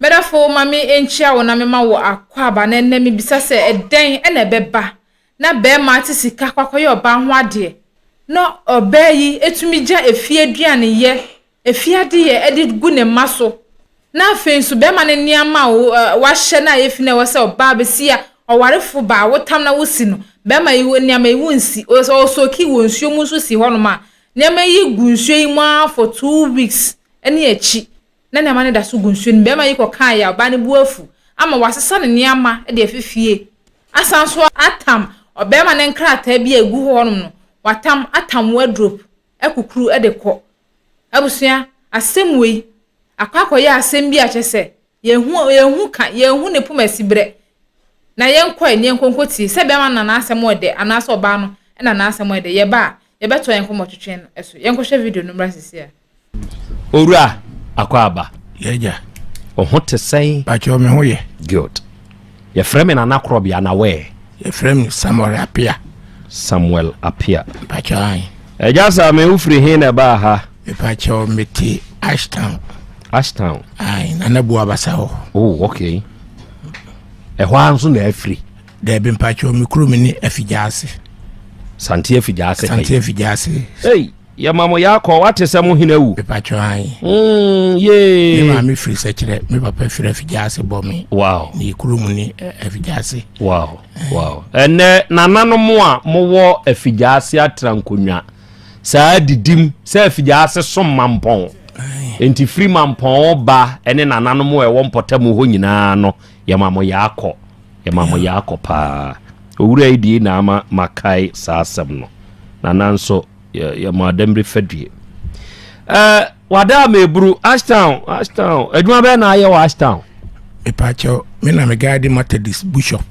Medafo ma me nkyia wo na mema wo akwaaba na ɛnnɛ mebisa sɛ ɛdɛn na ɛbɛba na bɛɛma ate sika kɔ akɔyɛ ɔbaa ho adeɛ na ɔbaa yi tumi gya efie aduaneyɛ, efie adeyɛ de gu ne mma so na afei nso bɛɛma no nneɛma a wahyɛ no a ɛyɛ fi no a ɛwɔ sɛ ɔbaa bɛsi a ɔwarefo baa wotam na wosi no bɛɛma yi nneɛma yi wonsi ɔsɔki wɔ nsuo mu nso si hɔnom a nneɛma yi gu nsuo yi mu ara for 2 weeks ne akyi na nneɛma no da so gu nsuo no mu. Barima yi kɔkaeɛ a, ɔbaa no bo afu ama wasesa ne nneɛma de afi fie asan nso atam ɔbarima no nkrataa bi a ɛgu hɔnom no, watam atam wardrobe akukuru de kɔ. Abusua, asɛm wei akɔ akɔyɛ asɛm bi a kyerɛ sɛ yɛnhu yɛnhu ka, yɛnhu ne poma siberɛ. Na yɛnkɔ ɛ na yɛnkɔ nkɔtie sɛ bɛrima no na n'asɛm yɛ dɛ anaasɛ ɔbaa no na n'asɛm yɛ dɛ. Yɛba a, yɛbɛtoa yɛn nkɔmmɔtwetwe no so. Yɛnkɔhwɛ video no mmra seesei a. Owura Akwaaba. Yɛgya. Wo ho te sɛn? Pakyɛw me ho yɛ. Good. Yɛfrɛ me Nana Korɔbea na wɛ? Yɛfrɛ me Samuel Apia. Samuel Apia. Pakyɛw ayi. Ɛgya Same wo firi he na ɛbaa ha? Mepakyɛw mete Ashtown. Ashtown. Ayi Nana Buabasa hɔ. Oh okay. Ɛhɔ ara nso na afiri. Daabi mpakyɛw me kurom ne Afigyaase. Sante Afigyaase. Sante Afigyaase. Hey. Yɛma mo yaakɔ, wate sɛ mo hene awu. Mepatwɔ ayi. Yee. Me maame firi sɛkyerɛ, me papa firi Afigyaase bɔ me. Wow. Ne kurom ne Afigyaase. Wow, wow. Ɛnɛ nananom a mowɔ Afigyaase atra nkonnwa saa didim sɛ Afigyaase som Mampɔn. Nti firi Mampɔn ba ne nananom a ɛwɔ mpɔtam hɔ nyinaa no, yɛma mo yaakɔ. Yɛma mo yaakɔ paa. Owura yi die na ama makae saa asɛm no. Nana nso yɛ mo adamire fadue. Ɛɛ wada a meburu Ashtown Ashtown adwuma bɛyɛ na ayɛ wɔ Ashtown. Mepakyɛw me na me guide Methodist bishop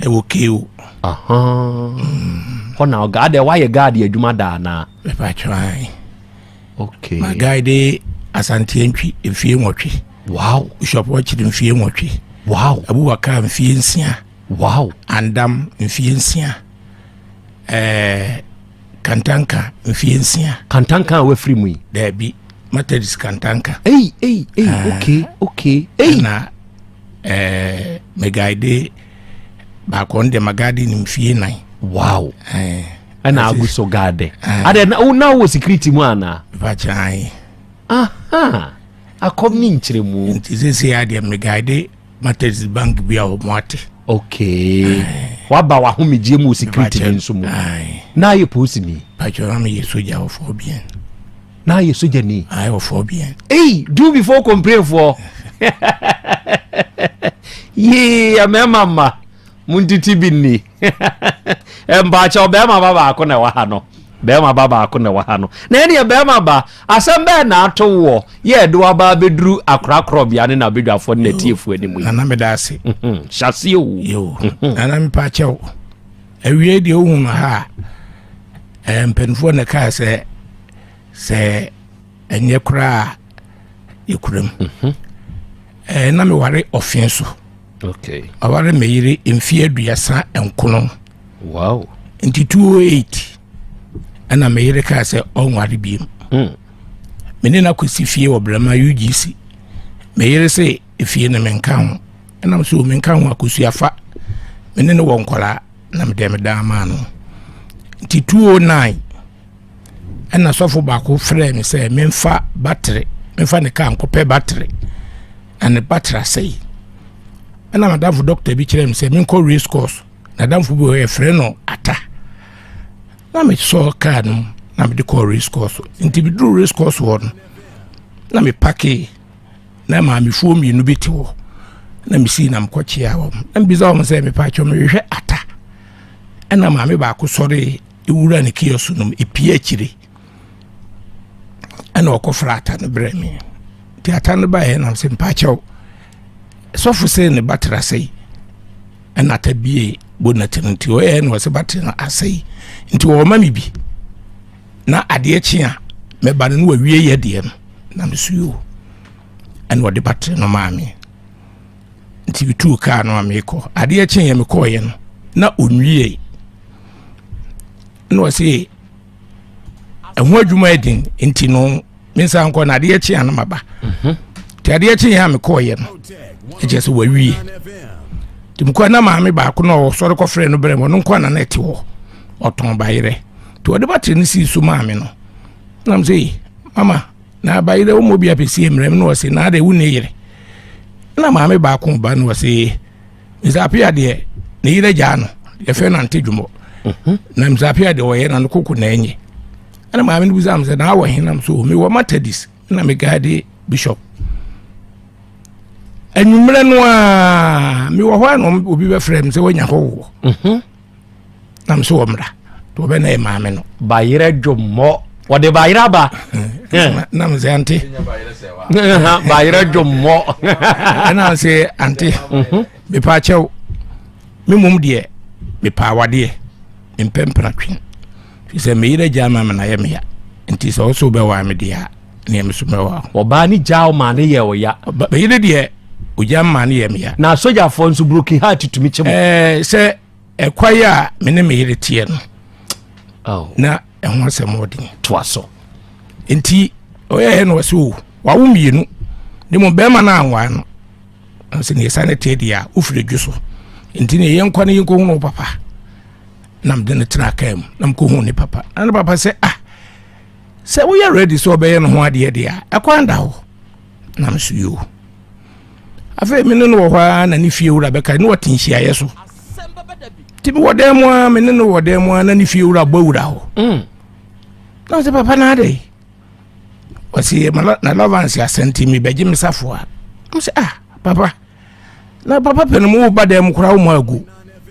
ɛwɔ KO. Hɔ na ɔga adɛ wayɛ guard adwuma daa naa. Mepakyɛw ayi. Okay. Ma guide Asante Antwi mfie 8. Wow. Bishop Ɔkyere mfie 8. Wow. Abubakar mfie 6. Wow. Andam mfie 6. Ɛɛ Kantanka mfie 6. Kantanka a wafiri mu yi. Daabi Methodist Kantanka. Ei ei ei ah, okay okay. Ei. Na ɛɛ megaide baako no deɛ magaade no mfie 4. Wow. Ɛɛ ɛna agu so gaade. Adɛ na wo na wɔ security mu anaa? Bakyan. Aha. Akɔm ne nkyerɛmu. Nti sese adeɛ megaide Methodist bank bi a wɔn ate. Okay. Waba w'ahomegyeɛ mu wɔ security no nso mu. Na ayɛ polisini. Pàtó na meyɛ soja wɔ fɔ bien. Na ayɛ soja ni. Ayɛ wɔ fɔ bien. Ei, do before complain foɔ. Yee, mmarima mma. Muntiti bi nni. Mpaakyɛw, bɛrima ba baako na ɛwɔ ha no. Bɛrima ba baako na ɛwɔ ha no. Na ɛneɛ bɛrima ba, asɛm bɛɛ na ato woɔ yɛ ɛde waba abɛduru akorakorɔbea ne n'abadwafoɔ ne n'atiefoɔ anim yi. Nana meda ase. Hyɛ aseɛ o. Yo, nana mepaakyɛw. Awie deɛ wohu no ha a, mpanimfoɔ na ɛkaa sɛ sɛ ɛnyɛ koraa yɛkura mu. Na meware ɔfe so. Okay. Aware me yere mfeɛ 39. Wow. Nti 208 ɛna me yere kaa sɛ ɔnware biem. Me ne no akɔsi fie wɔ Brɛma UGC. Me yere sɛ efie no menka ho. Ɛnam so menka ho akosua fa. Me ne no wɔ nkɔlaa na mede me dan maa no. Nti 209 ɛna sɔfo baako frɛɛ me sɛ memfa battery, memfa ne kaa nkɔpɛ battery. Na ne battery asɛe. Ɛna madamfo doctor bi kyerɛ me sɛ menkɔ race course. Na adamfo bi wɔ hɔ yɛfrɛ no Ata. Na mesɔɔ kaa no mu na mede kɔɔ race course. Nti meduru race course hɔ no na mepakee na maamefoɔ mmienu bi te hɔ na mesii na mekɔkyea wɔn na mebisa wɔn sɛ mepaakyɛw mehwehwɛ Ata. Ɛna maame baako sɔree ewura ne kiosk no mu epie akyire ɛna ɔkɔfra Ata no brɛ me. Nti Ata no baeɛ nam sɛ mpaakyɛw sɔfo sɛ ne battery asɛe. Ɛna Ata bie bonnet no nti ɔyɛ na ɔsɛ battery no asɛe nti ɔma me bi na adeɛ kye a mɛba no na wawie yɛ deɛ no na meso yo. Ɛna ɔde battery no maa me nti metuu kaa no a mekɔ. Adeɛ kye yɛ mekɔɔyɛ no na ɔnwie na ɔse ɛho adwuma yɛ den nti no me nsa nkɔ na adeɛ kye a na maba. Nti adeɛ kye yɛn a mekɔɔyɛ no, ɛkyɛ sɛ wawie. Nti mekɔɛ na maame baako na ɔsɔre kɔfrɛ no brɛ mu, ɔno nko na na ɛte hɔ, ɔtɔn bayerɛ. Nti ɔde battery no sii so maame no. Nam sɛ, mama, na bayerɛ wo mmɔ bi apɛsie mmerɛ mu na ɔse, na adɛ wo ne yere. Na maame baako ba no ɔse, Mr. Apia deɛ ne yere gyaa no, yɛfrɛ no Ante Dwumɔ. Na Mr. Apia deɛ ɔyɛ na no koko na ɛnyɛ. Ɛna maame no bisa me sɛ, na awɔ he? Nam so, mewɔ Methodist na megaade bishop. Anwummerɛ no a mewɔ hɔ a na obi bɛfrɛ me sɛ woanya hɔ wɔ. Na me sɛ wɔmmra. Nti wɔbɛ na yɛ maame no. Bayerɛ dwommɔ. Wɔde bayerɛ aba. Na me sɛ ante. Bayerɛ dwommɔ. Ɛna sɛ ante. Mepa kyɛw. Me mmom deɛ mepa awadeɛ. Mempɛ mpena twe. Firi sɛ me yere gyaa ma me na yɛ me ya. Nti sɛ wo so wobɛwaa me deɛ a, neɛ me so mɛwaa wo. Ɔbaa ne gyaa wo maa ne yɛ wo ya. Me yere deɛ ogya maa ne yɛ me ya. Na asogyafoɔ nso broken heart tumi kye mo. Ɛɛ sɛ ɛkwae a me ne me yere teɛ no. Oh. Na ɛho asɛm ɔden. Toa so. Nti ɔyɛɛ na ɔsɛ o wawo mmienu ne mu bɛrima no anwaa no. Sɛ neɛ sane teɛ deɛ a wofiri dwo so. Nti ne yɛnkɔ ne yɛnkɔhunu wo papa. Na mede no tena kaa mu na mekɔhu ne papa. Na ne papa sɛ ah sɛ woyɛ ready sɛ ɔbɛyɛ no ho adeɛ deɛ a ɛkwan da hɔ. Na me so yoo. Afei me ne no wɔ hɔ ara na ne fie wura bɛka ne wɔte nhyiaeɛ so. Nti mewɔ dan mu ara me ne no wɔ dan mu ara na ne fie wura bɔ wura hɔ. Na ɔsɛ papa na adɛn? Ɔsɛ na lawrence asɛnti mebɛgye me safoa. Sɛ ah papa na papa pɛ no mu ba dan mu koraa wo mu agu.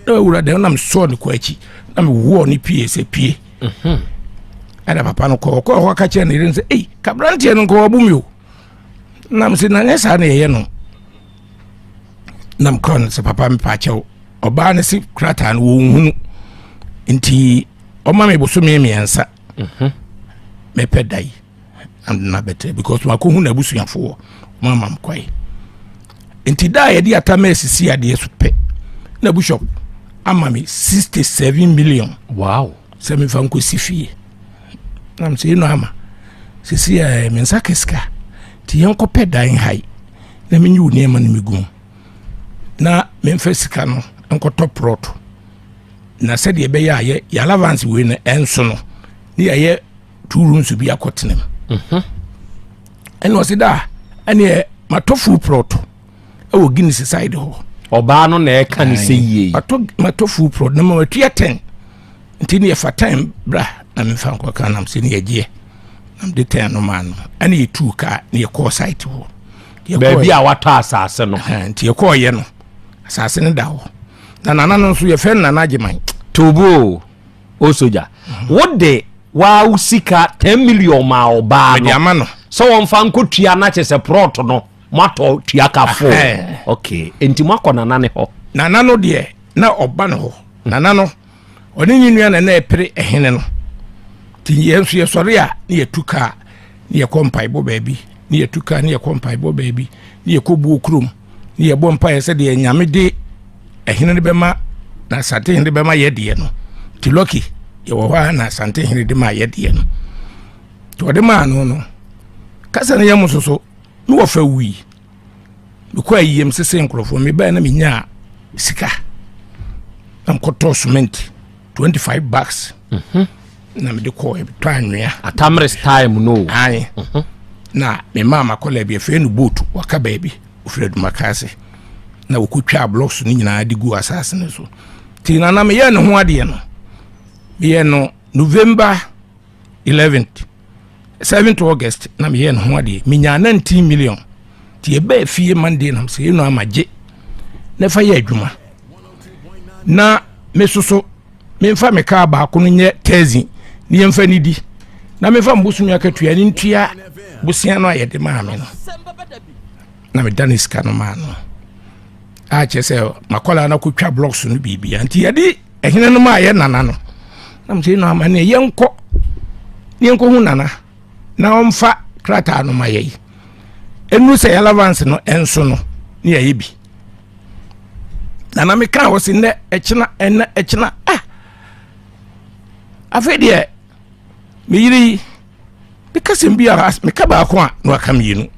Na wura dan na mesɔɔ ne kɔ akyi na mewɔɔ ne pie sɛ pie. Ɛna papa no kɔ ɔkɔ hɔ ka kyerɛ ne yere no sɛ ei kabranteɛ no nkɔ wabu mi o. Na mesɛ na nyɛ saa na yɛyɛ no. Na mekɔɔ no sɛ papa mepa kyɛw. Ɔbaa no se krataa no wɔnhunu nti ɔma me bosome 3. Mɛpɛ da yi na bɛtɛ because makɔhu n'abusuafoɔ ɔma ma mkwae. Nti da a yɛde atama asisi adeɛ so pɛ na bishop ama me 67 million. Wow. Sɛ mefa nkɔsi fie. Na mesɛ ɛnu ama sisi a me nsa ka sika nti yɛnkɔpɛ dan ha yi na menyi wo nneɛma no megu mu na memfa sika no nkɔtɔ prɔto na sɛdeɛ ɛbɛyɛ a yɛ yɛ allowance wei no ɛnso no ne yɛyɛ 2 rooms bi akɔtena mu. Ɛna ɔse da ɛneɛ matɔ full plot ɛwɔ Guinness side hɔ. Ɔbaa no na ɛka ne sɛ yie. Matɔ full plot na ma matua 10 nti ne yɛfa 10 bra na memfa nkɔka nam sɛ ne yɛgyeɛ na mede 10 no maa no ɛne yɛtuu kaa ne yɛkɔɔ site hɔ. Baabi a watɔ asase no. Nti yɛkɔɔyɛ no asase no da hɔ na nana no nso yɛfrɛ no Nana Agyeman. Tobo o soja wode waa wo sika 10 million ma ɔbaa no ama no sɛ wɔmfa nkɔtua na kyɛ sɛ prɔt no moatɔ tua kafo. Okay, enti moakɔ nana ne hɔ. Nana no deɛ na ɔba no hɔ. Nana no ɔne ne nua na na ɛpere ɛhene no. Nti yɛn nso yɛsɔre a ne yɛtu kaa ne yɛkɔ mpaebɔ baabi ne yɛtu kaa ne yɛkɔ mpaebɔ baabi ne yɛkɔ buo kurom ne yɛbɔ mpaeɛ sɛdeɛ Nyame de ɛhene no bɛma na Asante hene de bɛma yɛ deɛ no. Nti Lucky yɛwɔ hɔ a na Asante hene de ma yɛ deɛ no. Nti ɔde maa no no kasa no yɛ mo soso ne wɔfa wui. Mekɔ ayiem sese nkurɔfoɔ mebae na menyaa sika na mekɔtɔɔ cement 25 bags na mede kɔɔ tɔ anwea. Atamris time no. Ae. Na memaa makɔla bi afei no boat waka baabi ofiri adwumaka ase na wɔkɔtwaa blocks no nyinaa de gu asase no so. Nti na na meyɛɛ ne ho adeɛ no meyɛ no November 11th 7th August na meyɛɛ ne ho adeɛ menyaa 19 million. Nti yɛbɛɛ fie Monday nam sɛ yɛnu ama gye na fa yɛ adwuma na me soso memfa me kaa baako no nyɛ tɛzi ne yɛmfa ne di na memfa mbosome akatua ne ntua bosea no a yɛde maa me no na meda ne sika no maa no a kyerɛ sɛ makɔla no akɔtwa blocks no biribia. Nti yɛde ɛhene no maa yɛ nana no na mesɛ yɛnu ama ne yɛnkɔ ne yɛnkɔhu nana na ɔmfa krataa no ma yɛyi ɛnu sɛ yɛlavance no ɛnso no ne yɛyɛ bi. Nana meka wɔ se nnɛ ɛkyena ɛnɛ ɛkyena ah afei deɛ meyere yi Meka sɛm bi a meka baako a na waka mmienu.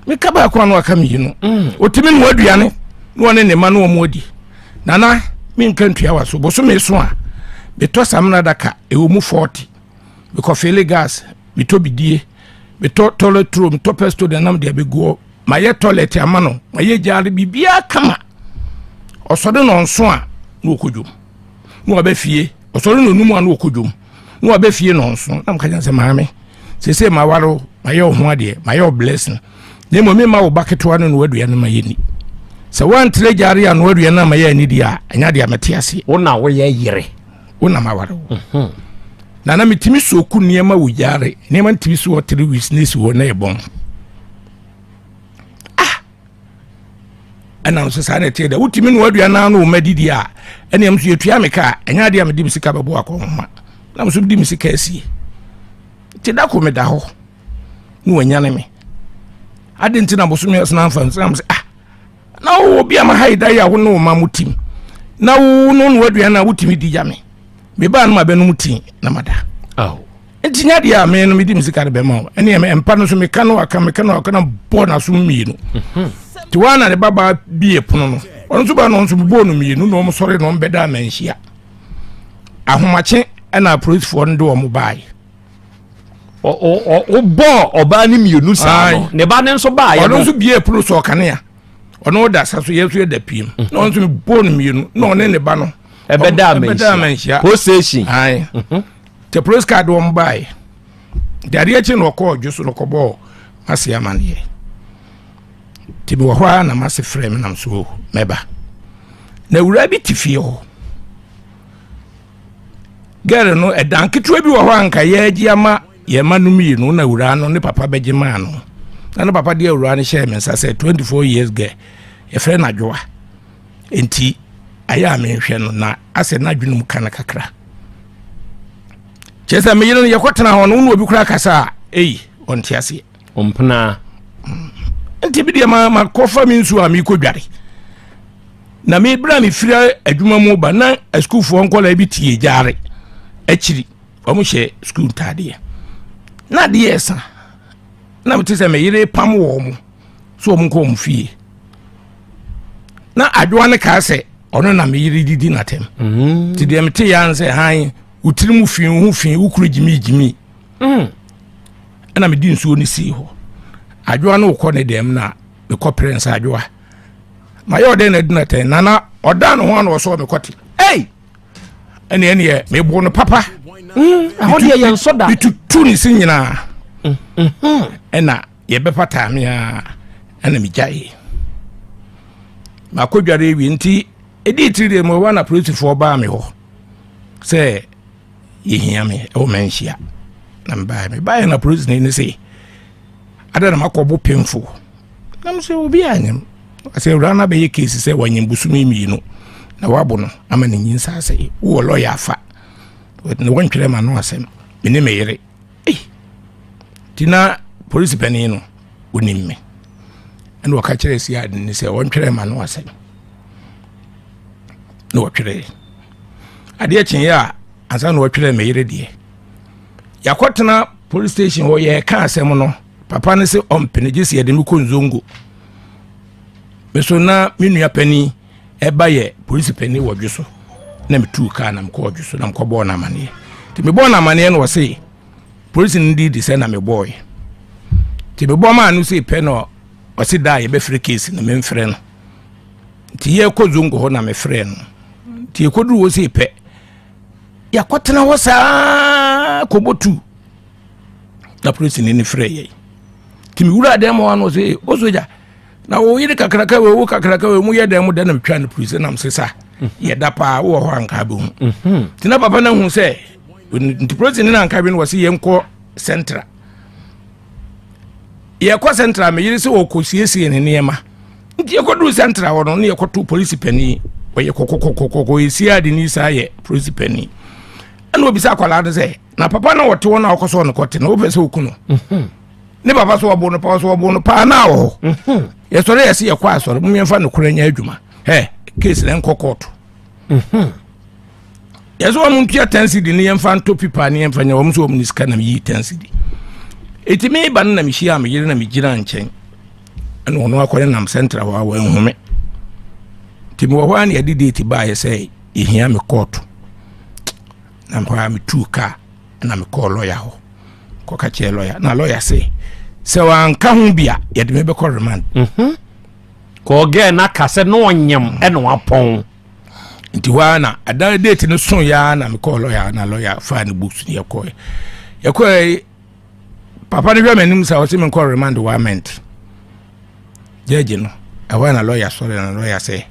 Meka baako a na waka mmienu. Otumi noa aduane na ɔne ne mma na wɔn adi. Nana menka ntua wa so bosome so a metɔ samina daka ɛwɔ mu 40. Mekɔ fele gas, metɔ bidie, metɔ toilet roll, metɔ pesto de nam de abɛguɔ. Mayɛ toilet ama no, mayɛ gyaade biribiara kama. Ɔsɔre na ɔnso a na ɔkɔ dwom. Na waba fie, ɔsɔre na onum a na ɔkɔ dwom. Na waba fie na ɔnso. Na meka kyerɛ sɛ maame, seesei maware wo, mayɛ wo ho adeɛ, mayɛ wo blessing. Na mmom memma wo ba ketewa no noa aduane ma yɛnni. Sɛ woantrɛ gyaade anoa aduane ama yɛ anni deɛ a, ɛnyɛ adeɛ a mɛte aseɛ. Wo na woyɛ yere. Wo na maware wo. Mhm. Na na metumi soku nneɛma wɔ gyaare. Nneɛma ntumi si hɔ 3 weeks na esi hɔ na ɛbɔn. Ah! Ɛna nso saa na ɛteɛ dɛ wotumi noa aduane na ano wɔn adidi a ɛnna nso yɛtua me ka a ɛnyɛ adeɛ a mede me sika bɛbɔ akɔnhoma na nso mede me sika asie. Nti da ko meda hɔ na wɔanyane me. Ade nti na bosome ɛsena mfa nso na sɛ ah na wowɔ bi a ma ha yi da yi a wo ne wo ma mo tim na wo no no aduane a wotumi di gya me. Mebaa no ma bɛnom tii na mada. Oh. Nti nya deɛ a me no mede me sika de bɛma wo ɛne ɛmɛ mpa no so meka no aka meka no aka na bɔ n'aso mmienu. Nti wɔn na ne babaa bie pono no ɔno nso ba no nso bɔɔ no mmienu na wɔn sɔre na wɔn bɛda amanhyia. Ahomakye ɛna apolisifoɔ no de wɔn baeɛ. Wobɔɔ ɔbaa no mmienu saa no ne ba no nso baeɛ ɔno nso bie pono so ɔkanea ɔno da sa so yɛ nso yɛ da piem na ɔno nso bɔɔ no mmienu na ɔne ne ba no ɛbɛda amanhyia police station. Ayi te police car de wɔn baeɛ nti adeɛ akyi na ɔkɔɔ dwo so na ɔkɔbɔɔ mase amaneɛ nti mewɔ hɔ a na mase frɛ me nam so mɛba na awura bi te fie hɔ girl no ɛdan ketewa bi wɔ hɔ a nka yɛagye ama yɛn ma no mmienu na awura no ne papa bɛgye maa no na ne papa de awura no hyɛɛ me nsa sɛ 24 years girl yɛfrɛ no Adwoa nti ayɛ a menhwɛ no na asɛ n'adwene mu ka no kakra kyerɛ sɛ meyere no yɛkɔtena hɔ no wo ne obi koraa kasa a ei ɔnte aseɛ. Ɔmpena. Nti bi deɛ ma makɔfa me nsuo a mekɔ dware na me berɛ a mefiri adwuma mu ba na asukuufoɔ nkɔlaa bi tie gyaare akyiri wɔn hyɛ sukuu ntaadeɛ na adeɛ ɛsa na mete sɛ me yere pam wɔn mo so wɔn nkɔ wɔn fie na adwoa no kaa sɛ ɔno na me yere didi n'atɛm nti deɛ mete yɛ an sɛ han wo tiri mu fi wo ho fi wo kuru gyimi gyimi ɛna mede nsuo no sii hɔ adwoa no wokɔ ne dɛm na mekɔ pere nsa adwoa mayɛ ɔdɛn na adi n'atɛn nana ɔda ne ho ano ɔsɔ mekɔte ei ɛne ɛneɛ mebo no papa. Ɛhɔ deɛ yɛn nsɔ da. Metutu ne se nyinaa ɛna yɛbɛpataa me a ɛna megyae makɔdware awie nti ɛdii tiri deɛ mewɔ na polisifoɔ baa me hɔ sɛ yɛhia me ɛwɔ manhyia na mebaeɛ mebaeɛ na polisini ne se ada na makɔbo pemfo na mesɛ obi anyem sɛ awura no abɛyɛ kesi sɛ wanyem bosome mmienu na wabo no ama ne nyinsa asɛe wowɔ lɔya afa na wɔntwerɛ ma no asɛm me ne me yere nti na polisi panin no onim me ɛna ɔka kyerɛ si ade ne sɛ wɔntwerɛ ma no asɛm na wɔtwerɛ adeɛ kyeeɛ a ansa na wɔtwerɛ me yere deɛ yɛakɔtena police station hɔ yɛreka asɛm no papa no sɛ ɔmpene gye sɛ yɛde me kɔ nzongo me so na me nua panin ɛba yɛ polisi panin wɔ dwo so na metuu kaa na mekɔɔ dwo so na mekɔbɔɔ no amaneɛ nti mebɔɔ no amaneɛ no ɔse polisi no di di sɛ na mebɔɔɛ nti mebɔ maa no sɛ pɛ na ɔse da a yɛbɛfrɛ case no memfrɛ no nti yɛkɔ zongo hɔ na mefrɛ no nti yɛkɔduru hɔ sɛ pɛ yɛakɔtena hɔ saa kɔbɔ tu na polisini no frɛ yɛn nti mewura dɛm hɔ ano sɛ o sogya na wo yere kakraka wei wo kakraka wei mu yɛ dɛn mu dɛn na metwa no polisi nam sesa yɛda paa wowɔ hɔ anka bɛhu nti na papa no ahu sɛ nti polisini no anka bi no wɔ sɛ yɛnkɔ central yɛkɔ central me yere sɛ ɔkɔsiesie ne nneɛma nti yɛkɔduru central hɔ no ne yɛkɔto polisi panin ɔyɛ kɔkɔkɔkɔkɔ ɛsi ade ni saa yɛ polisi panin ɛna obisa akwadaa no sɛ na papa no wɔte hɔ na ɔkɔ so ɔno kɔte no wopɛ sɛ woku no mhm. ne papa so ɔbo no paa so ɔbo no paa na wɔ hɔ mhm. yɛsɔre yɛse yɛkɔ asɔre mo yɛmfa nokorɛ nyɛ adwuma ɛ case na nkɔ kɔɔto mhm. Yɛsɛ wɔn ntua 10 cedi ne yɛmfa nto pipa ne yɛmfa nyɛ wɔn nso wɔn ne sika nam yi 10 cedi. Eti me ba no na mehyia me yere na megyina nkyɛn. Ɛna ɔno akɔ ne nam central hɔ a wanhu me. Nti mewɔ hɔ a na yɛde date baeɛ sɛ yɛhia me kɔɔto. Na mehɔ a metuu kaa na mekɔɔ lɔya hɔ kɔka kyerɛ lɔya na lɔya se sɛ wanka ho bi a yɛde me bɛkɔ remand. Mhm. Kɔɔ gɛɛ na ka sɛ na ɔnyam ɛna wapɔn. Nti hɔ ara na ada date no so ya na mekɔɔ lɔya na lɔya faa ne books ne yɛkɔɛ. Yɛkɔɛ papa no hwɛ m'anim sɛ ɔse menkɔ remand one month. Judge no ɛhɔ na lɔya sɔre na lɔya sɛ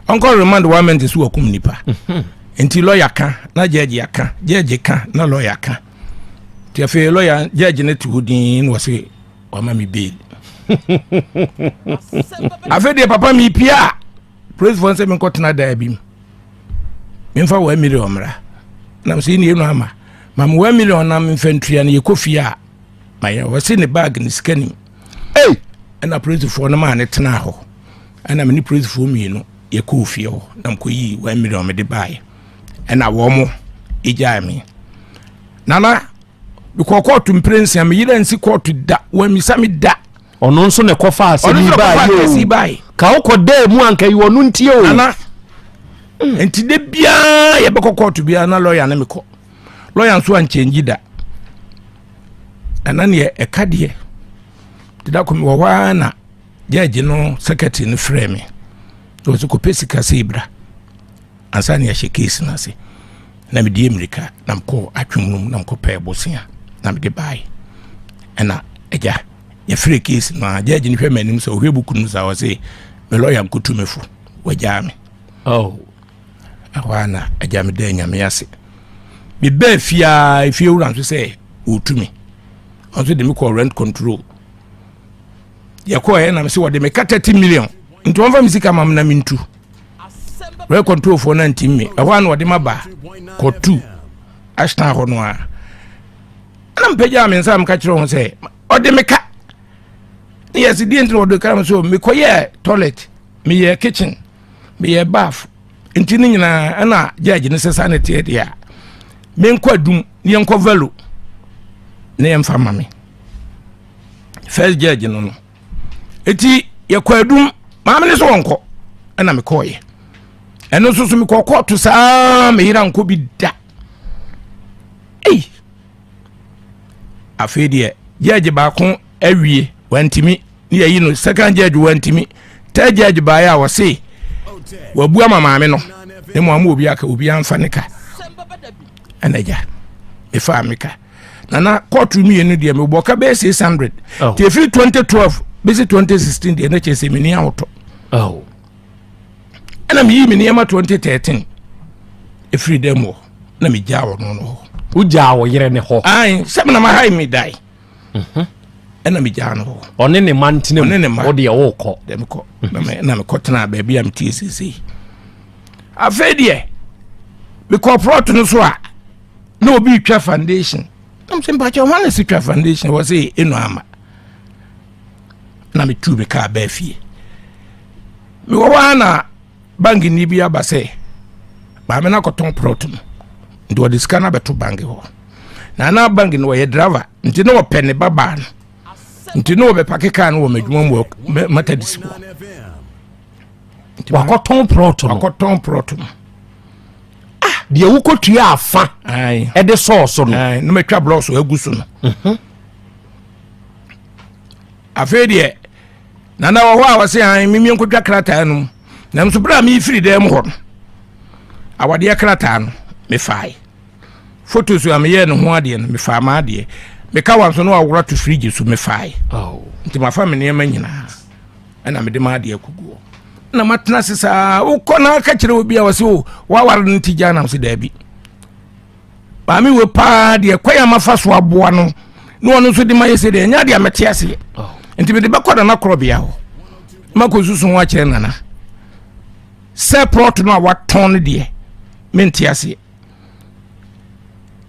ɔnkɔ remand one month so wakum nipa. Mhm. Nti lɔya ka na judge aka, judge ka na lɔya ka. Nti afei lɔya judge no te hɔ din na ɔse wama me bail. Afei deɛ papa mepia a polisifoɔ sɛ menkɔtena daa bi mu memfa 1 million mmra nam sɛ ɛnie no ama ma me 1 million na memfa ntua no yɛkɔ fie a mayɛ wɔse ne bag ne sika nim Ei! Ɛna polisifoɔ no maa ne tenaa hɔ ɛna me ne polisifoɔ mmienu yɛkɔɔ fie hɔ na mekɔyii 1 million mede baeɛ ɛna wɔn mo ɛgyae me. Nana mekɔɔ kɔɔto mprɛnsia, me yere ansi kɔɔto da, wammisa me da. Ɔno nso na ɛkɔfa asɛm yi baeɛ o. Ka wokɔ daa mu anka yi ɔno ntie o. Nana nti de biara yɛbɛkɔ kɔɔto biara na lɔya ne mekɔ. Lɔya nso ankyɛngyi da. Nana neɛ ɛka deɛ deda kɔ mewɔ hɔ ara na gyɛɛgye no secretary no frɛ me na ɔsɛ kɔpɛ sika sɛ ibra ansa na yɛahyɛ case no ase. Na mede mmirika na mekɔɔ atwom no mu na mekɔpɛɛ bosea na mede baeɛ. Ɛna agya yɛfrɛ case no a gyɛɛgye no hwɛ m'anim sɛ ɔhwɛ buku no saa ɔse me lɔya nkotu me fo wagyaa me. Oh. Ɛhɔ a na agya meda Nyame ase. Mebaa fie a efie wura nso sɛ ɔretu me. Ɔnso de me kɔɔ rent control. Yɛkɔɔ ɛna me sɛ wɔde me ka 30 million nti wɔmfa me sika ma me na mentu. Rent control foɔ no antim me. Ɛhɔ a na wɔde ma ba kɔtu Ashton hɔ no a. Ɛna mpagyaa me nsa meka kyerɛ ho sɛ ɔde me ka. Ne yɛse deɛ nti na wɔde ka me so mekɔyɛɛ toilet, meyɛɛ kitchen, meyɛ bath nti ne nyinaa ɛna judge no sɛ saa na ɛteɛ deɛ a menkɔ adum ne yɛnkɔ valo ne yɛmfa ma me first judge no no eti yɛkɔ adum maame ne so wɔnkɔ ɛna mekɔɔyɛ ɛno nso so mekɔ kɔɔto saa meyera nkɔ bi da ei afei deɛ judge baako awie wantumi ne yɛyi no second judge wantumi third judge baeɛ a wɔse wabu ama maame no ne mu ama obi aka obi amfa ne ka ɛna gya mefaa me ka nana kɔɔto mmienu deɛ mebɔ ka bɛyɛ 600 nti ɛfiri 2012 bɛsi 2016 deɛ na kyerɛ sɛ menni ahotɔ ɛna meyii me nneɛma 2013 ɛfiri dɛm hɔ na megyaa ɔno no hɔ. Wogyaa wo yere ne hɔ? Ae, sɛ menam aha yi medae. Mhm. Ɛna megyaa no hɔ. Ɔne ne ma ntena mu. Ɔne ne ma. Wo deɛ wokɔ. Deɛ mekɔ. Mhm. Na mekɔ tena baabi a metie seesei. Afei deɛ mekɔ plot no so a na obi retwa foundation. Na mesɛ mpakyɛ hwan na si twa foundation wɔ sɛ ɛnu ama. Na metuu me kaa baa fie. Mewɔ hɔ ara na bankini bi aba sɛ maame no akɔtɔn plot no nti ɔde sika no abɛto bank hɔ na na bank no ɔyɛ driver nti na ɔpɛ ne babaa no nti na ɔbɛpake kaa no wɔ m'adwuma mu wɔ Methodist hɔ. Wakɔtɔn plot no. Wakɔtɔn plot no. Ah, deɛ wokɔtua afa ɛde sɔɔ so no. Na matwa blocks agu so no. Mhm. Afei deɛ na na wɔ hɔ a wɔse an memie nkɔtwa krataa no mu nanso berɛ a mefiri dan mu hɔ no awadeɛ krataa no mefae photos a meyɛɛ ne ho adeɛ no mefaa m'adeɛ meka wa nso no awora to fridge so mefae oh. Nti mafa me nneɛma nyinaa ɛna mede m'adeɛ akɔgu hɔ na matena ase saa wokɔ na aka kyerɛ obi a wɔse o oh, woaware no nti gya nam sɛ daabi Maame wei paa deɛ kwan a mafa so aboa no na ɔno nso de ma yɛ sɛ deɛ ɛnyɛ adeɛ a mɛte aseɛ oh. Nti mede bɛkɔ nana korɔbea hɔ makɔ susu ho akyerɛ nana sɛ plɔt no a watɔn no deɛ mente aseɛ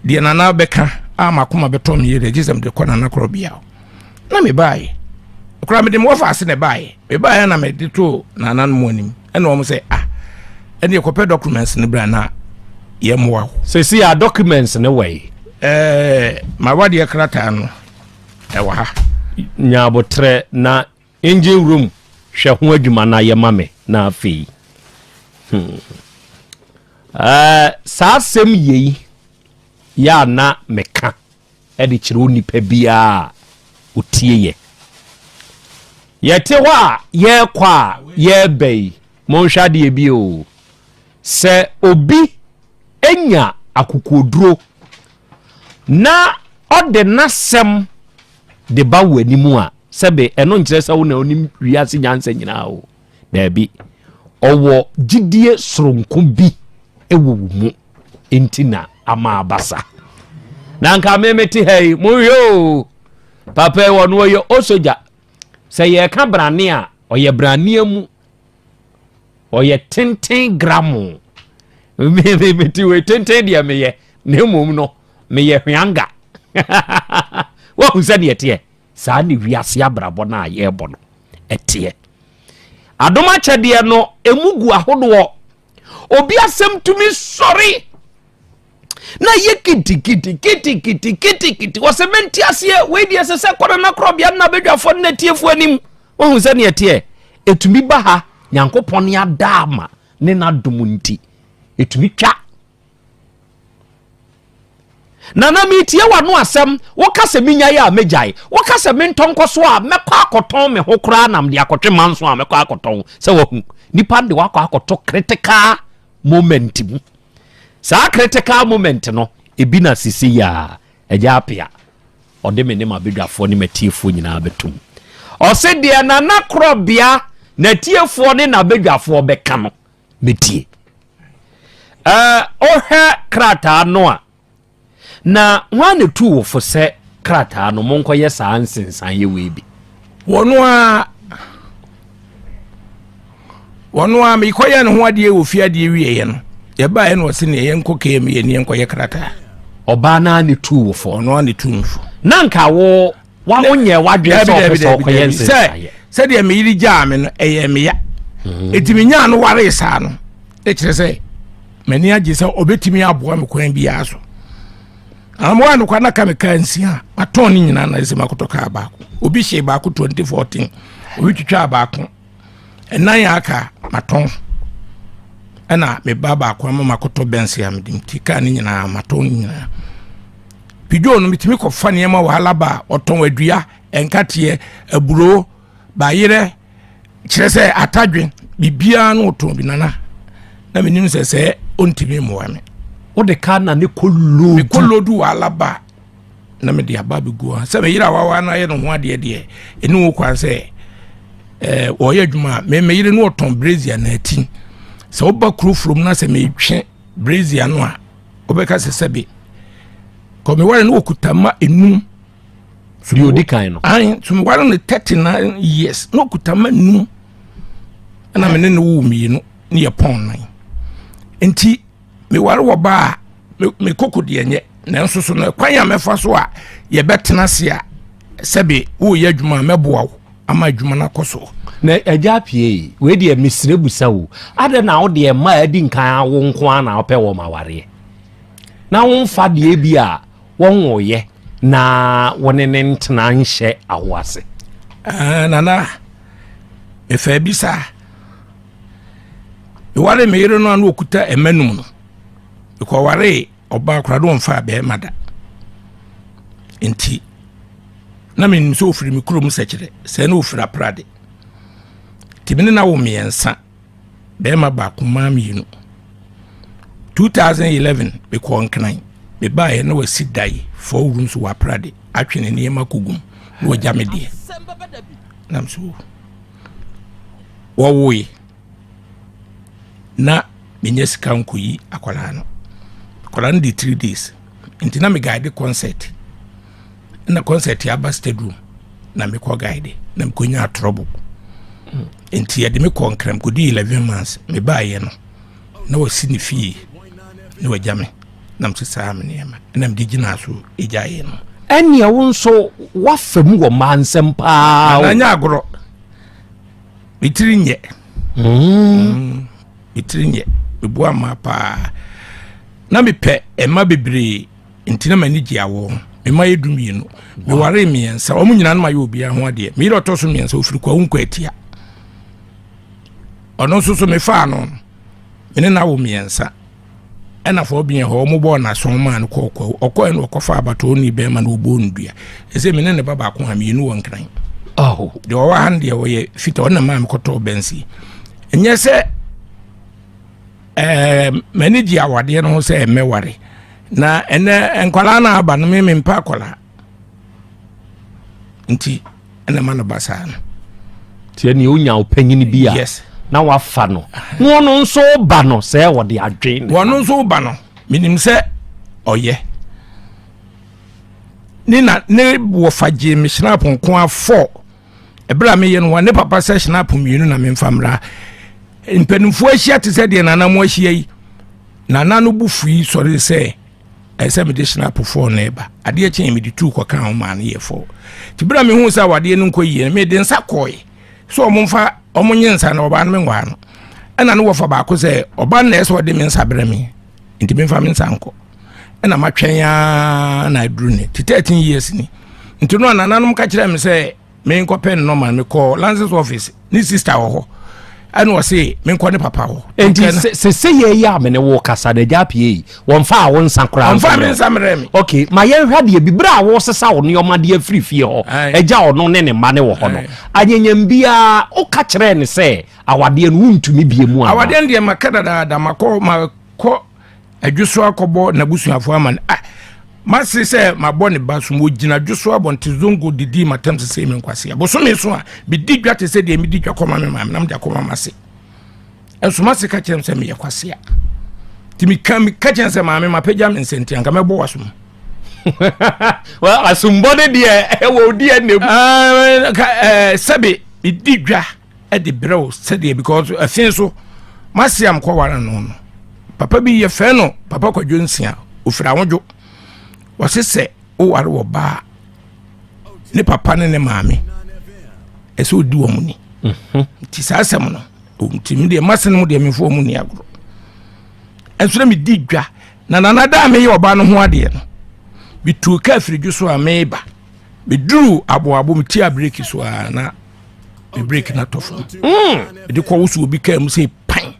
deɛ nana bɛka a makoma bɛtɔ me yɛ deɛ gye sɛ mede kɔ nana korɔbea hɔ na mebaeɛ koraa mede mewɔfa ase na ɛbaeɛ mebaeɛ na mede too nana no mu anim ɛna wɔn sɛ ah ɛne yɛkɔpɛ documents no bra na yɛmmoa wo. Sɛsi a documents no wɔ yi? Ɛɛ mawadeɛ krataa no. Ɛwɔ ha. Nya abotrɛ na engine room hwɛ ho adwuma na yɛ ma me na afei. Hmm. Uh, saa asɛm yei yɛ a na meka de kyerɛ onipa biara a ɔtie yɛ. Yɛte hɔ a yɛrekɔ a yɛreba yi, monhwɛ adeɛ bi o. Sɛ obi nya akokoɔduro na ɔde n'asɛm de ba wo anim a, sɛbe ɛno nkyerɛ sɛ wo na onim wiase nyansa nyinaa o. Daabi, ɔwɔ gyidie soronko bi wɔ wo mu nti na ama aba sa. Na nka me mete ha yi, monhwɛ o, papa yi ɔno ɔyɛ osogya. Sɛ yɛreka brane a, ɔyɛ branea mu. Ɔyɛ tenten gramo. Mete wei tenten deɛ meyɛ, na mmom no meyɛ hweanga. Wahu sɛdeɛ ɛteɛ? Saa ne wiase abrabɔ no a yɛrebɔ no ɛteɛ. Adom akyɛdeɛ no ɛmu gu ahodoɔ. Obi asɛm tumi sɔre na yɛ kitikiti kitikiti kitikiti wɔsɛ mente aseɛ wei deɛ ɛsɛ sɛ kɔnɔ na korɔbea no na badwafoɔ no natiefoɔ anim. Wahu sɛdeɛ ɛteɛ? Ɛtumi ba ha Nyankopɔn ne adaama ne n'adom nti ɛtumi twa. Nana metie w'ano asɛm, woka sɛ menyae a mɛgyae, woka sɛ mentɔ nkɔ so a mɛkɔ akɔtɔn me ho koraa nam de akɔtwe manso a mɛkɔ akɔtɔn. Sɛ wahu nipa de wakɔ akɔtɔ critical moment mu. Saa critical moment no ebi na sisi yi a agya apea ɔde me ne m'abadwafoɔ ne m'atiefoɔ nyinaa bɛtum. Ɔse deɛ nana korɔbea n'atiefoɔ ne n'abadwafoɔ bɛka no mɛtie. Ɔhwɛ krataa no a, na hwan na tu wo fo sɛ krataa no monkɔyɛ saa nsensan yɛ wei bi? Wɔno a mekɔyɛ ne ho adeɛ wɔ fie adeɛ wieɛ no, yɛbaeɛ no ɔse neɛ yɛnkɔ KMA ne yɛnkɔyɛ krataa. Ɔbaa no a ne tu wo fo? Ɔno a ne tu me fo. Na nka wo wa wonyɛ w'adwene sɛ ɔpɛ sɛ ɔkɔyɛ nsensan yɛ? Sɛdeɛ me yere gyaa me no ɛyɛ me ya. Enti menyaa no waree saa no, ɛkyerɛ sɛ m'ani agye sɛ ɔbɛtumi aboa me kwan biara so. Amoa no kwa na ka me kaa nsia matɔn ne nyinaa na ɛsɛ makɔtɔ kaa baako. Obi hyee baako 2014, obi twitwaa baako ɛnan a aka matɔn, ɛna me ba baako ama makɔtɔ bɛnse a mede nti kaa ne nyinaa matɔn ne nyinaa. Pidwo no metumi kɔfa nneɛma wɔ Alaba a ɔtɔn adua, nkateɛ, aburo, bayerɛ, kyerɛ sɛ atadwe biribiara no ɔtɔn bi nana na menim sɛ sɛ ɔntumi mmoa me. Wode kaa na ne kɔ lodu? Mekɔ lodu wɔ Alaba na mede aba bɛgu hɔ sɛ meyere awawa no ayɛ ne ho adeɛ deɛ ɛne wo kwan sɛ wɔyɛ adwuma a meyere no ɔtɔn brazier na ati sɛ woba kuro furom na sɛ metwe brazier no a wobɛka sɛ sɛbe kɔ meware no wɔkuta ma enum. Deɛ ɔdi kan no? Ae, so meware no 39 years na ɔkuta ma num ɛna me ne no wo mmienu ne yɛ pɔn nan. Nti meware wɔ ba a me koko deɛ nyɛ, nanso so no kwan a mɛfa so a yɛbɛtena ase a sɛbe woyɛ adwuma a mɛboa wo ama adwuma no akɔ so. Na agya apue yi, wei deɛ mesrɛ busa wo, adɛn na wo deɛ mmaa adi nkan awo nko ara na wopɛ wɔn awareɛ na womfa deɛ bi a wɔnwoeɛ na wɔne ne ntena nhyɛ awo ase? Nana, mefaa bi saa. Meware me yere no a na ɔkuta mma num no, mekɔwaree ɔbaa koraa na ɔmfaa bɛrima da. Nti na menim sɛ ɔfiri me kurom sɛkyerɛ, sɛ na ɔfiri Aprade. Nti me ne no awo mmiɛnsa, bɛrima baako, mmaa mmienu. 2011 mekɔɔ Nkran, mebaeɛ na wasi dae 4 rooms wɔ Aprade, atwe ne nneɛma kɔgum na wagya me deɛ. Nam so wɔwoe na menya sika nkɔyi akwadaa no. Akwadaa no di 3 days nti na me guide concert, na concert aba stadium na mekɔ guide na mekɔnya trouble. Nti yɛde me kɔ Nkran kɔdi 11 months. Mebaeɛ no na wasi ne fie na wagya me na mese saa me nneɛma na mede gyinaa so gyaeɛ no. Ɛnneɛ wo nso woafa mu wɔ mmaa nsɛm paa o. Nana nyɛ agorɔ, me tiri nyɛ. Me tiri nyɛ, meboa mmaa paa na mepɛ mma bebree nti na m'ani gye awoɔ ho. Mema yɛ 12. Meware mmiɛnsa. Wɔn nyinaa no ma yɛ obiara ho adeɛ. Me yere ɔtɔ so mmiɛnsa ofiri Kwawu Nkwatia. Ɔno nso so mefaa no. Me ne no awo mmiɛnsa. Ɛna fɔ ɔbea hɔ wɔn bɔɔ n'aso maa no kɔɔ Kwawu. Ɔkɔɛ no ɔkɔfa abatɔɔ ni bɛrima no ɔbɔɔ no dua. Ɛsɛ me ne ne ba baako a mmienu wɔ Nkran. Oh. Deɛ ɔwɔ ha no deɛ ɔyɛ fita ɔno na maa mekɔtɔɔ bɛnsi. Ɛnyɛ sɛ ɛɛ m'ani gye awadeɛ no ho sɛ mɛware na ɛnɛ nkwadaa no aba no me mempɛ akwadaa nti ɛna ma no ba saa no. Tiɛ nea onya ɔpanyin bi a yes. na wafa no na ɔno nso ba no sɛ wɔde adwen. Wɔn nso ba no menim sɛ ɔyɛ ne na ne wɔfa gye me hyena nko afɔ. Ɛberɛ a meyɛ no wɔn ne papa sɛ hyena mmienu na memfa mmra. Mpanimfoɔ ahyia te sɛ deɛ nana mo ahyia yi. Nana no bu fui sɔre sɛ ɛsɛ mede hyena fɔɔ na ɛba. Adeɛ kyɛn mede tuu kɔka ho maa no yɛ fɔɔ. Nti berɛ a mehu sɛ awadeɛ no nkɔ yie no mede nsa kɔe sɛ ɔmo mfa ɔmo nye nsa na ɔbaa no menwaa no. Ɛna ne wɔfa baako sɛ ɔba no na ɛsɛ ɔde me nsa brɛ me nti memfa me nsa nkɔ. Ɛna matwɛn ara na aduru ne ti 13 years ni. Nti no a nananom ka kyerɛ me sɛ menkɔpɛ no nɔma mekɔ lances office ne sister wɔ hɔ ɛna ɔse menkɔ ne papa hɔ. Nti sese yɛ yi a me ne wo kasa na agya apue yi wɔmfa a wo nsa koraa ɔmfa me nsa mmerɛ me. Ok, ma yɛnhwɛ adeɛ bi berɛ a wosesa wo nneɛma de afiri fie hɔ agya ɔno ne ne mma ne wɔ hɔ no anyanyam biara woka kyerɛɛ ne sɛ awadeɛ no wontumi bie mu anaa? Awadeɛ no deɛ maka dadaada makɔ makɔ adwo so akɔbɔ n'abusuafoɔ ama no ah mase sɛ mabɔ ne ba so wɔgyina dwo so abɔnte zongo didi matam sɛ sɛ me nkwasea bosome so a medi dwa te sɛ deɛ medi dwa kɔma me maame na mede akɔma mase ɛnso mase ka kyerɛ m sɛ meyɛ kwasea nti meka meka kyerɛ sɛ maame mapagya me nsɛ nti anka mɛbɔ w'asom. Well, asombɔ ne deɛ ɛwɔ odi ɛnam sɛbe medi dwa de brɛ wo sɛdeɛ because ɛfe so mase a mekɔware no no papa bi yɛfrɛ no papa Kwadwo Nsia ofiri Ahodwo wɔse sɛ woware wɔ baa ne papa ne ne maame ɛsɛ ɔdi wɔn ni nti saa asɛm no nti me deɛ mase no mu deɛ memfa wɔn ni agorɔ ɛnso na medi dwa na nana da a meyɛ ɔbaa no ho adeɛ no metuu kaa firidwo so a meba meduru aboabo metia breki so a na me breki no atɔ fam mede kɔ wo so obi kaa mu sɛ pan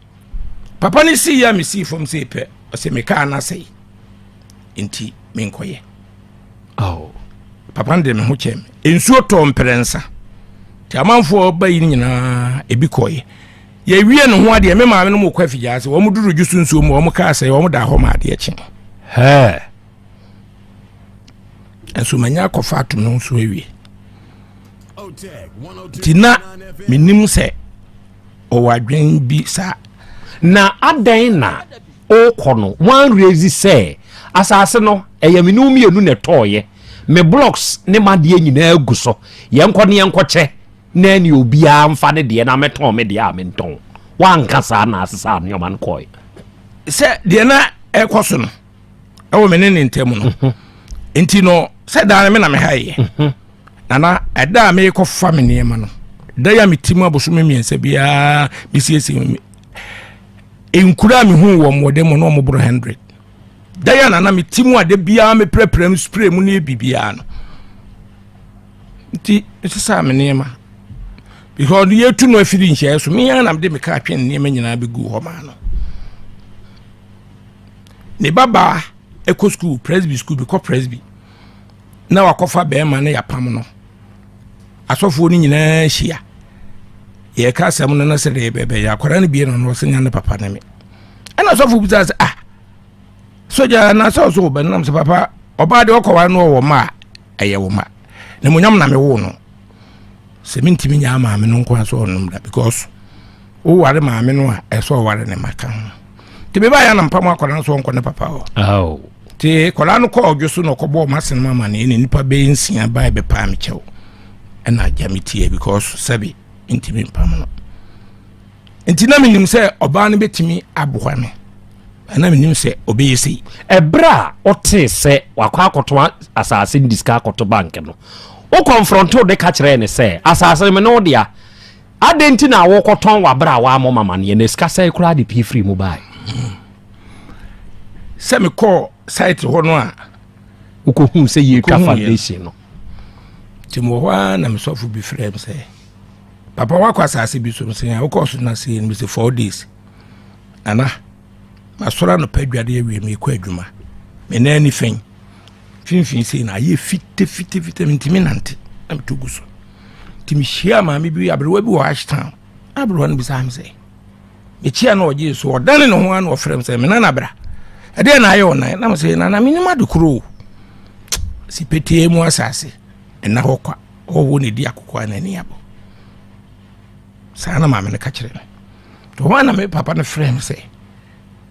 papa no sii a mesii fam sɛ pɛ ɔsɛ me kaa no asɛe nti menkɔyɛ. Oh. Papa no de me ho kyɛɛ me nsuo tɔɔ mprɛnsa nti amanfoɔ ba yi nyinaa ebi kɔeɛ yɛwie ne ho adeɛ me maame no mu kɔ afigya ase wɔn duru dwo so nsuo mu wɔn kaa sɛ wɔn da hɔ ma adeɛ kye. Nso manya akɔfa atom no nso awie nti na menim sɛ ɔwɔ adwen bi saa. Na adɛn na ɔrekɔ no wanrezi sɛ asase no ɛyɛ me ne wo mmienu na ɛtɔɔyɛ me blocks ne m'adeɛ nyinaa gu so yɛnkɔ ne yɛnkɔkyɛ na ɛne obiara mfa ne deɛ na mɛtɔn me deɛ a mentɔn wanka saa na asesa nneɛma no kɔɛ. Sɛ deɛ na ɛkɔ so no ɛwɔ me ne ne ntam no nti no sɛ daa no me na mehaeɛ nana ɛda a merekɔfa me nneɛma no da yi a meti mu abosome mmiɛnsa biara mesiesie me nkura a mehu wɔ mmɔden mu na ɔmo boro 100 da yi a nana meti mu a da biara meprɛprɛ mu spray mu ne biribiara no nti mesesaa me nneɛma because yɛtu no afiri nhyɛɛ so me ara na mede me kaa twe nneɛma nyinaa bɛgu hɔ maa no. Ne babaa ɛkɔ sukuu Presby sukuu bi kɔ Presby na wakɔfa bɛrima no yɛapam no asɔfoɔ no nyinaa hyia yɛka asɛm no na sɛ deɛ bɛbɛyɛ akwadaa no bie no no ɔsɛ nya ne papa ne me ɛna asɔfo bisa sɛ ah sogya na sɛ ɔso wo bɛ nam sɛ papa ɔbaa deɛ ɔkɔware no ɔwɔ ma a ɛyɛ wo ma na monyam na mewo no sɛ mentumi nyaa maame no nko a sɛ ɔnom da because woware maame no a ɛsɛ ɔware ne ma ka ho nti meba yɛ na mpam akwadaa no so ɔnkɔ ne papa hɔ nti akwadaa no kɔɔ ɔdwo so na ɔkɔbɔɔ m'asene ma amaneɛ ne nipa bɛyɛ nsia bae bɛpaa me kyɛw ɛna agya me tie because sɛbe ntumi mpam no nti na menim sɛ ɔbaa no bɛtumi aboa me na menim sɛ ɔbɛyɛ sei. Ɛberɛ a ɔtee sɛ wakɔ akɔto asase no de sika akɔto bank no, wo kɔnfrɔntoo no ka kyerɛɛ no sɛ, Asase no me ne wo dea. Adɛn nti na wokɔtɔn wɔ berɛ a woammɔ me amaneɛ na sika sɛe koraa de pii firii mu baeɛ? Sɛ mekɔɔ site hɔ no a, Wokɔhuu sɛ yɛtwa foundation no. Nti mewɔ hɔ ara na mesɔfo bi frɛ m sɛ papa wakɔ asase bi so sɛ wokɔɔ so na sei no mesɛ four days nana masɔre anɔpa adwade awie mekɔ adwuma me nan ni fɛn mfimfini sei na ayɛ fitafitafita mentumi nante na meto gu so nti mehyia maame bi aberewa bi wɔ ashtown aberewa no bisaa me sɛ mekyia na ɔgyee so ɔdane ne ho a na ɔfrɛ me sɛ me nana bra ɛdeɛ na ayɛ ɔnan na mesɛ nana menim ade koro o si petee mu asase ɛna hɔ kwa ɔwɔ ne di akoko a n'ani abɔ saa na maame no ka kyerɛ me ɔhɔ na me papa no frɛ me sɛ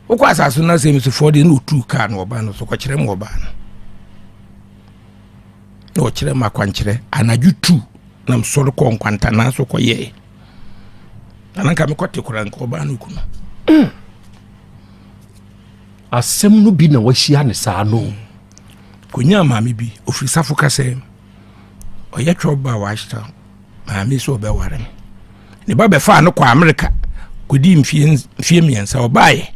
wokɔ asase no asɛm so fɔɔ deɛ na ɔtuu kaa no ɔbaa no so kɔkyerɛ mu ɔbaa no na ɔkyerɛ mu akwankyerɛ anadwo tu na mesɔre kɔɔ nkwantanaa so kɔyɛɛ na nka mekɔte koraa nka ɔbaa no ku no mm. Asɛm no bi na wahyia ne saa no. Kɔnyaa maame bi, ɔfiri safo kasɛɛ mu. Ɔyɛ twɛ ba wɔ Ashtown. Maame sɛ ɔbɛware me. Ne ba bɛfaa no kɔ Amerika kɔdii mfie mfie mmiɛnsa ɔbaeɛ.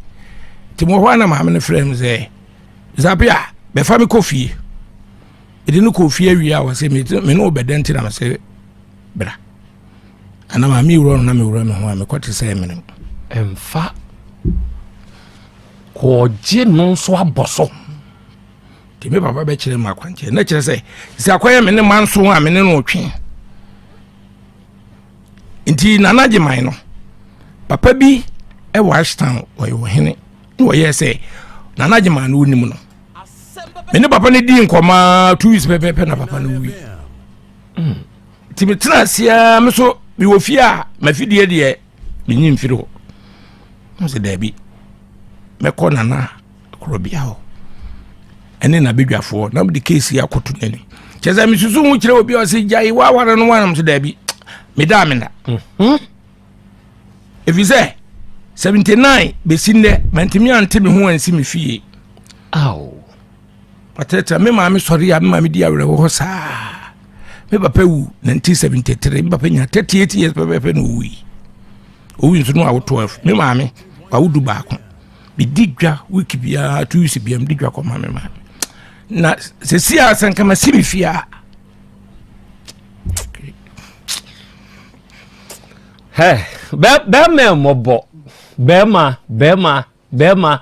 Nti mewɔ hɔ a na maame no frɛ me sɛ Zapia bɛfa me kɔ fie. Mede no kɔɔ fie awie a ɔse me ne wo bɛda nti na mesɛ bra. Ana maame wura no na mewura me ho a mekɔ te sɛ menem. Ɛmfa kɔɔgye no nso abɔ so. Nti me papa bɛkyerɛ me akwankyerɛ na kyerɛ sɛ sɛ akɔyɛ me ne manso a me ne no twe. Nti Nana Gyeman no papa bi ɛwɔ Ashtown ɔyɛ ɔhene na ɔyɛ sɛ Nana Gyeman no onim no. Me ne papa no di nkɔmaa 2 weeks pɛpɛpɛ na papa no wui. Nti metena ase ara me so mewɔ fie a mafidie deɛ menyi mfiri hɔ. Mo sɛ daabi mɛkɔ Nana korɔbea hɔ ɛne n'abadwafoɔ na mede keesi akɔto n'anim kyɛ sɛ mesusu ho kyerɛ obi a ɔsɛ gyae woaware no woanam so daabi meda a meda ɛfiri sɛ 79 bɛsi nnɛ mantumi ante me ho ansi me fie Ɔtɛtɛ me maame sɔre a me maame di awerɛhoɔ hɔ saa. Me papa wu 1973 me papa nya 38 years pɛpɛpɛ na owui. Owui nso no awo 12 me maame wawo du baako. Medi dwa week biara 2 weeks biara medi dwa kɔma me maame. Na sɛsi a sɛ nka masi me fie a Hɛ, bɛrima mmɔbɔ, bɛrima, bɛrima. Bɛrima,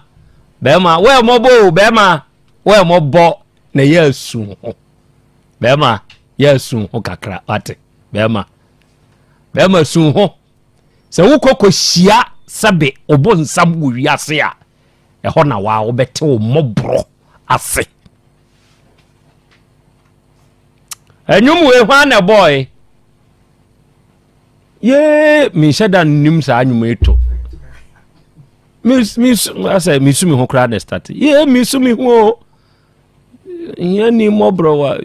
bɛrima, woyɛ mmɔbɔ o, bɛrima, woyɛ mmɔbɔ na yɛ asu ho. Bɛrima, yɛ asu ho kakra, wate, bɛrima. Bɛrima su ho. Sɛ wokɔ kɔhyia sɛbe ɔbɔ nsam wɔ wiase a, ɛhɔ na waa wobɛte wo mmɔborɔ ase. Ɛnwom wei hwan na ɛbɔɔe? Yee, menhyɛ da nnim saa nnwuma yi to. Asɛ mesu me ho koraa na start. Yee, mesu me ho o. Hia ni mmɔborɔ wa.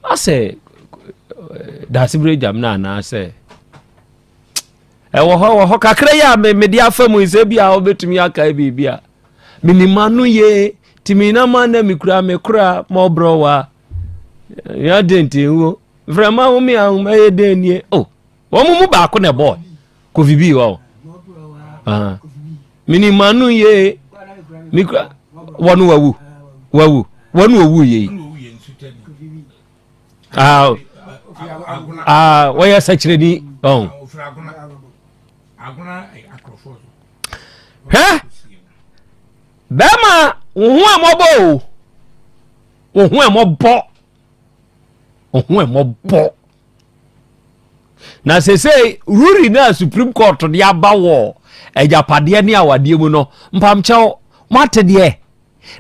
Asɛ daasebere gyam no anaasɛ ɛwɔ hɔ wɔ hɔ kakra yi a mede afa mu sɛ bi a wobɛtumi akae biribi a menim ano yie tumi na ma na mekura mekora mmɔborɔ wa. Yɛ den nti nwo. Mframa home ahoma yɛ dɛn nie o oh, wɔn mu baako na ɛbɔɔ kofi bi wɔ hɔ menim ano yie mekura wɔn wawu wawu wɔn owu yie ah ah wɔyɛ sɛkyerɛni ɔn hwɛ bɛrima wo ho ɛmɔbɔ o wo ho ɛmɔbɔ. Ɔho ɛmɔbɔ. Na sesei ruri no a Supreme Court de aba wɔ agyapadeɛ ne awadeɛ mu no, mpamkyɛw, moate deɛ?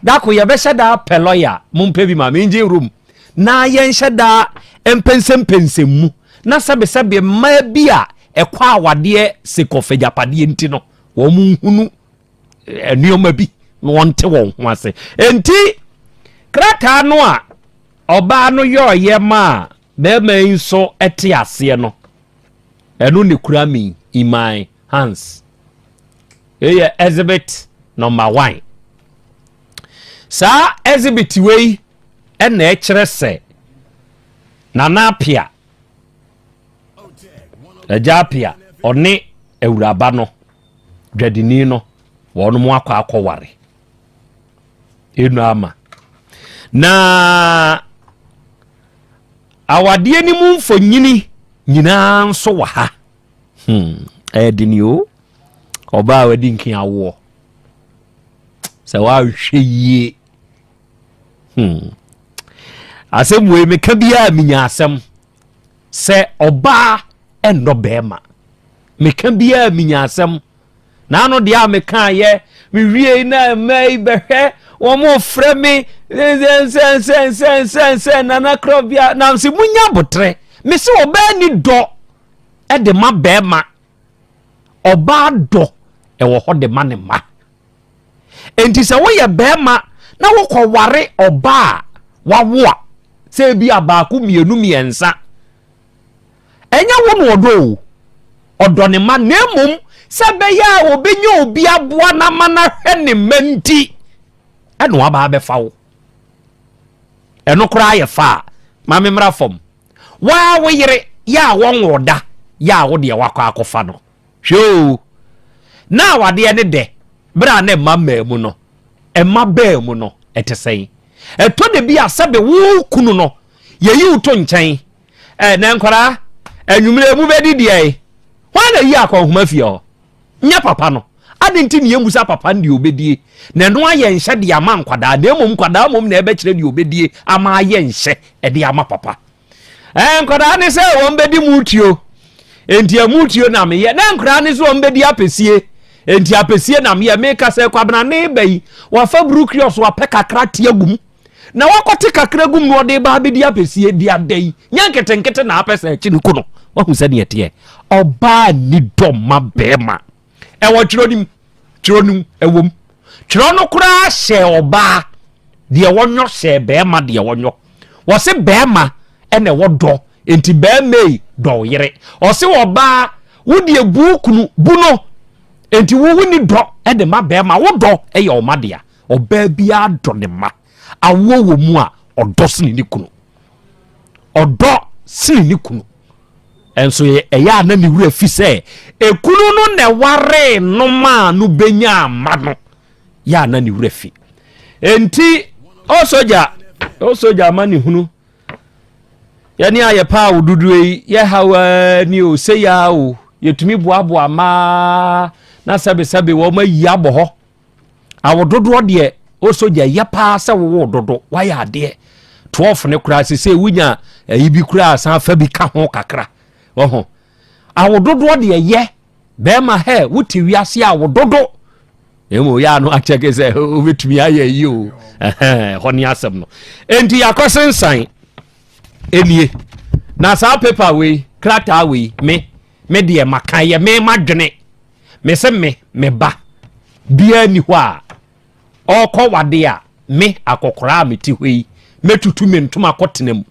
Dako yɛbɛhyɛ da apɛ lɔya, mompɛ bi ma me engine room, na yɛnhyɛ da mpɛnsɛmpɛnsɛm mu, na sɛbesɛbe mmaa bi a ɛkɔ awadeɛ sake of agyapadeɛ nti no, wɔn nhunu nneɛma bi na wɔnte wɔn ho ase. Enti krataa no a ɔbaa no yɔɔyɛ maa bɛrima yi nso te aseɛ no, ɛno ne kura me in my hands. Ɛyɛ exhibit number one. Saa exhibit wei ɛna ɛkyerɛ sɛ Nana Apia, Agya Apia, ɔne awuraba no dwadini no wɔn akɔ akɔware. Enu ama. Na awadeɛ no mu mfonyini nyinaa nso wɔ ha. Hmm, ɛyɛ den o. Ɔbaa a wadi nkin awoɔ. Sɛ woanhwɛ yie. Hmm. Asɛm wei meka biara menya asɛm. Sɛ ɔbaa ɛnnɔ bɛrima. Meka biara menya asɛm. N'ano deɛ a mekaeɛ mewiei na mmaa yi bɛhwɛ wɔn frɛ me nsɛnsɛnsɛnsɛnsɛnsɛn nana korɔbea na sɛ munya abotrɛ me sɛ ɔbaa ni dɔ de ma bɛrima ɔbaa dɔ ɛwɔ hɔ de ma ne mma enti sɛ woyɛ bɛrima na wokɔware ɔbaa a wawo a sɛ ebi a baako mmienu mmiɛnsa Ɛnyɛ wo na ɔdɔ o, ɔdɔ ne mma na mmom sɛ ɛbɛyɛ a ɔbɛnya obi aboa no ama no ahwɛ ne mma nti ɛna waba abɛfa wo. Ɛno koraa yɛ fa a, ma me mmra fam. Waa wo yere yɛ a wɔnwoo da yɛ a wo deɛ wakɔ akɔfa no. Hwɛ o, na awadeɛ ne dɛ berɛ a na mma mmaa mu no, mma baa mu no, ɛte sɛn? Ɛtɔ da bi a sɛbe wo kunu no, yɛyi wo to nkyɛn Ɛ, na nkwadaa, anwummerɛ mu bɛdi deɛ? Hwan na yi akɔnhoma fie hɔ? Nyɛ papa no. Adɛn nti na yɛmmusa papa no deɛ ɔbɛdie, na ɛno ayɛ nhyɛ de ama nkwadaa, na mmom nkwadaa mmom na ɛbɛkyerɛ deɛ ɔbɛdie ama ayɛ nhyɛ de ama papa? Ɛ, nkwadaa ne sɛ wɔn bɛdi mutuo, enti amutuo na meyɛ, na nkwadaa ne sɛ wɔn bɛdi apɛsie, enti apɛsie na meyɛ. Meka sɛ Kwabena ne ba yi, wafa brukriɔs, wapɛ kakra te agum. Na wakɔte kakra gum na ɔde ba abɛdi apɛsie de ada yi nyɛ nketenkete na apɛ sɛ akyi no ko no. Wahu sɛdeɛ ɛteɛ. Ɔbaa ni dɔ ma bɛrima. Ɛwɔ twerɛ no mu, twerɛ no mu ɛwɔ mu. Twerɛ no koraa hyɛ ɔbaa deɛ wɔnyɔ, hyɛ bɛrima deɛ wɔnyɔ. Wɔse bɛrima ɛna ɛwɔ dɔ, nti bɛrima yi dɔ yere. Ɔse ɔbaa wo deɛ bu kunu bu no, nti wo wo ni dɔ ɛde ma bɛrima, wo dɔ ɛyɛ ɔma dea. Ɔbaa biara dɔ ne mma. Awoɔ wɔ mu a, ɔdɔ sene ne kunu. Ɔdɔ sene ne kunu. Ɛnso ɛyɛ a na ne werɛ fi sɛ ekunu no na ɛwaree no maa no bɛnyaa mma no. Yɛ a na ne werɛ fi. Enti, ɔsogya, ɔsogya ama ne hunu. Yɛne a yɛpaa wo dodoɔ yi, yɛhaw ara ni o, sɛ yɛ a o, yɛtumi boaboa mmaa na sɛbesɛbe wɔn ayi abɔ hɔ. Awo dodoɔ deɛ o sogya ɛyɛ paa sɛ wowo dodo wayɛ adeɛ 12 ne koraa sese wonya ayi bi koraa san fa bi ka ho kakra wɔho awo dodoɔ deɛ yɛ bɛrima hɛ wote wiase awo dodo emu yɛ ano akyɛke sɛ wobɛtumi ayɛ yi o ɛhɔ ne asɛm no enti yɛakɔ sensan ɛnie na saa paper wei krataa wei me me deɛ maka yɛ me madwene Me se me, me ba biara nni hɔ a ɔrekɔ wade a me akɔkoraa a mete hɔ yi mɛtutu me ntoma akɔtena mu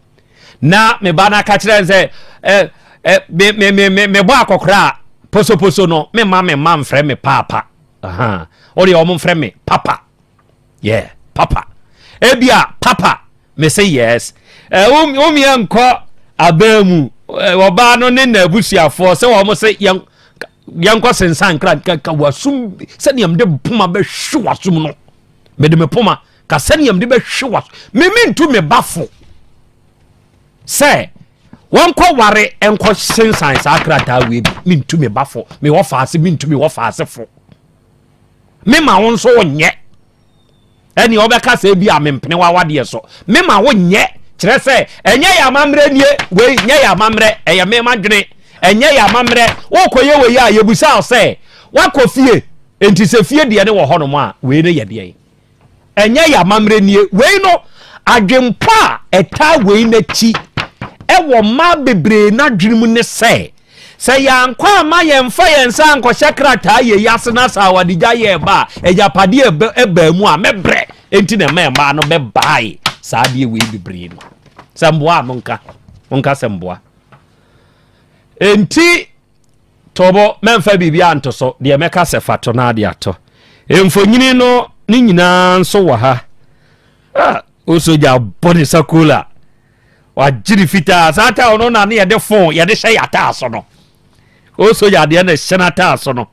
na me ba no aka kyerɛ sɛ ɛ ɛ me me me me mebɔ akɔkoraa a posoposo no me ma me ma mfrɛ me paapa ɔdeɛ wɔn mfrɛ me papa. Yeah, papa. Ebia papa, me se yes. Eh, wo mia nkɔ abɛn mu. Ɔbaa no ne n'abusuafoɔ sɛ wɔn se yɛn yɛnkɔ sensan nkra nka wasum sɛdeɛ mede poma bɛhwe wasum no. Mede me poma ka sɛdeɛ mede bɛhwe wasum. Me mentu me ba fo sɛ wɔnkɔ ware nkɔ sensan saa krataa wei bi. Mentu me ba fo. Me wɔ faase mentu me wɔ faase fo. Mema wo nso wonyɛ. Ɛnea ɔbɛka sɛ ebi a mempene w'awadeɛ so. Mema wonyɛ. Kyerɛ sɛ ɛnyɛ yɛ amammerɛ nie, wei nyɛ yɛ amammerɛ, ɛyɛ me madwene. Ɛnyɛ yɛ amammerɛ. Wokɔyɛ wei a yɛbusa wo sɛ wakɔ fie, enti sɛ fie deɛ ne wɔ hɔnom a wei no yɛ deɛn? Ɛnyɛ yɛn amammerɛ nie. Wei no, adwempɔ a ɛtaa wei no akyi wɔ mmaa bebree no adwene mu ne sɛ, sɛ yɛankɔ amma yɛmfa yɛn nsa ankɔhyɛ krataa yei ase na sɛ awadegya yɛ ɛba a, agyapadeɛ ɛbaa mu a, mɛbrɛ. Enti na ɛma mmaa no bɛbae saa adeɛ wei bebree no. Sɛ mboa a monka, monka sɛ mboa. Enti Tobo, mɛmfa biribiara nto so, deɛ mɛka sɛ fa to na ade atɔ. Mfonyini no ne nyinaa nso wɔ ha. Ah, o sogya bɔ ne sakola. Wagye ne fitaa. Saa taa no na ne yɛde fon yɛde hyɛ yɛ ataa so no. O sogya deɛ na ɛhyɛ n'ataa so no.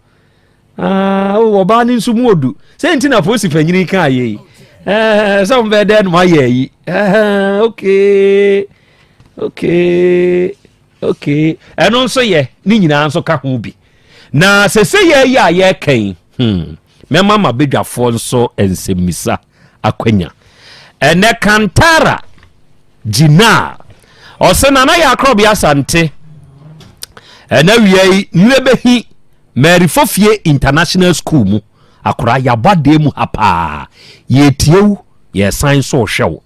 Ah, o ɔbaa ne nso mu odu. Sɛ nti na polisi panyini kaa yei. Ɛɛ sɛ mo bɛyɛ dɛn na mo ayɛ yi. Ɛɛ okay okay okay. Ɛno nso yɛ ne nyinaa nso ka ho bi. Na sese yɛ yi a yɛreka yi, mɛma ma badwafoɔ nso nsɛmmisa akwanya. Ɛnɛ Kantara gyina ɔsɛ Nana yɛ akorɔbea Asante. Ɛnɛ wia yi nnɛ bɛhi Mary Fofie International School mu akora yɛabɔ adeɛ mu ha paa. Yɛtie wo, yɛsan so hwɛ wo.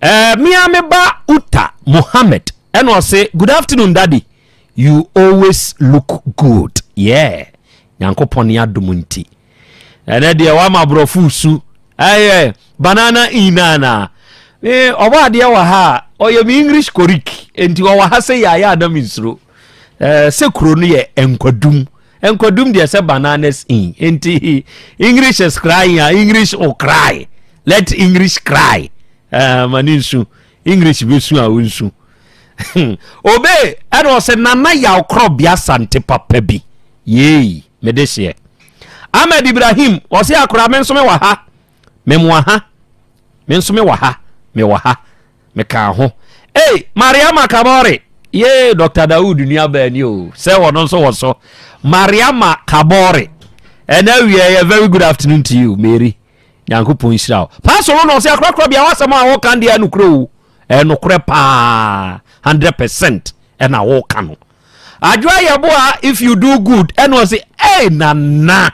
Mea me ba Uta Mohammed ɛna ɔse good afternoon, Daddy, you always look good. Yeah, Nyankopɔn ne adom nti ɛnɛ deɛ wama aborɔfo su ɛyɛ banana inana. Me ɔbɔ adeɛ wɔ ha a ɔyɛ me English korik nti ɔwɔ ha sɛ yɛayɛ adam nsuro. Sɛ kuro no yɛ Nkwadum, Nkwadum deɛ sɛ bananas in nti English is crying a English will cry. Let English cry. Ma ne nsu English bɛsu a ɔnsu obe. Ɛna ɔsɛ Nana Yaw Korɔbea Asante papa bi yei mede hyeɛ. Ahmed Ibrahim ɔsɛ akora me nso mewɔ ha, memoa ha, me nso mewɔ ha, mewɔ ha, meka ho. Ei, Mariama Kabore ye Dr Dawood nuabaani o, sɛ wɔno nso wɔ so. Mariama Kabore, ɛna wie yɛ very good afternoon to you, Mary. Nyankopɔn nhyira wo. Pastor no na ɔsɛ akorakora bia wasɛm a wɔka deɛ ɛnokorɛ o, ɛnokorɛ paa, 100% ɛna wɔka no. Adwoa Yɛboa, if you do good, ɛna ɔsɛ ei Nana,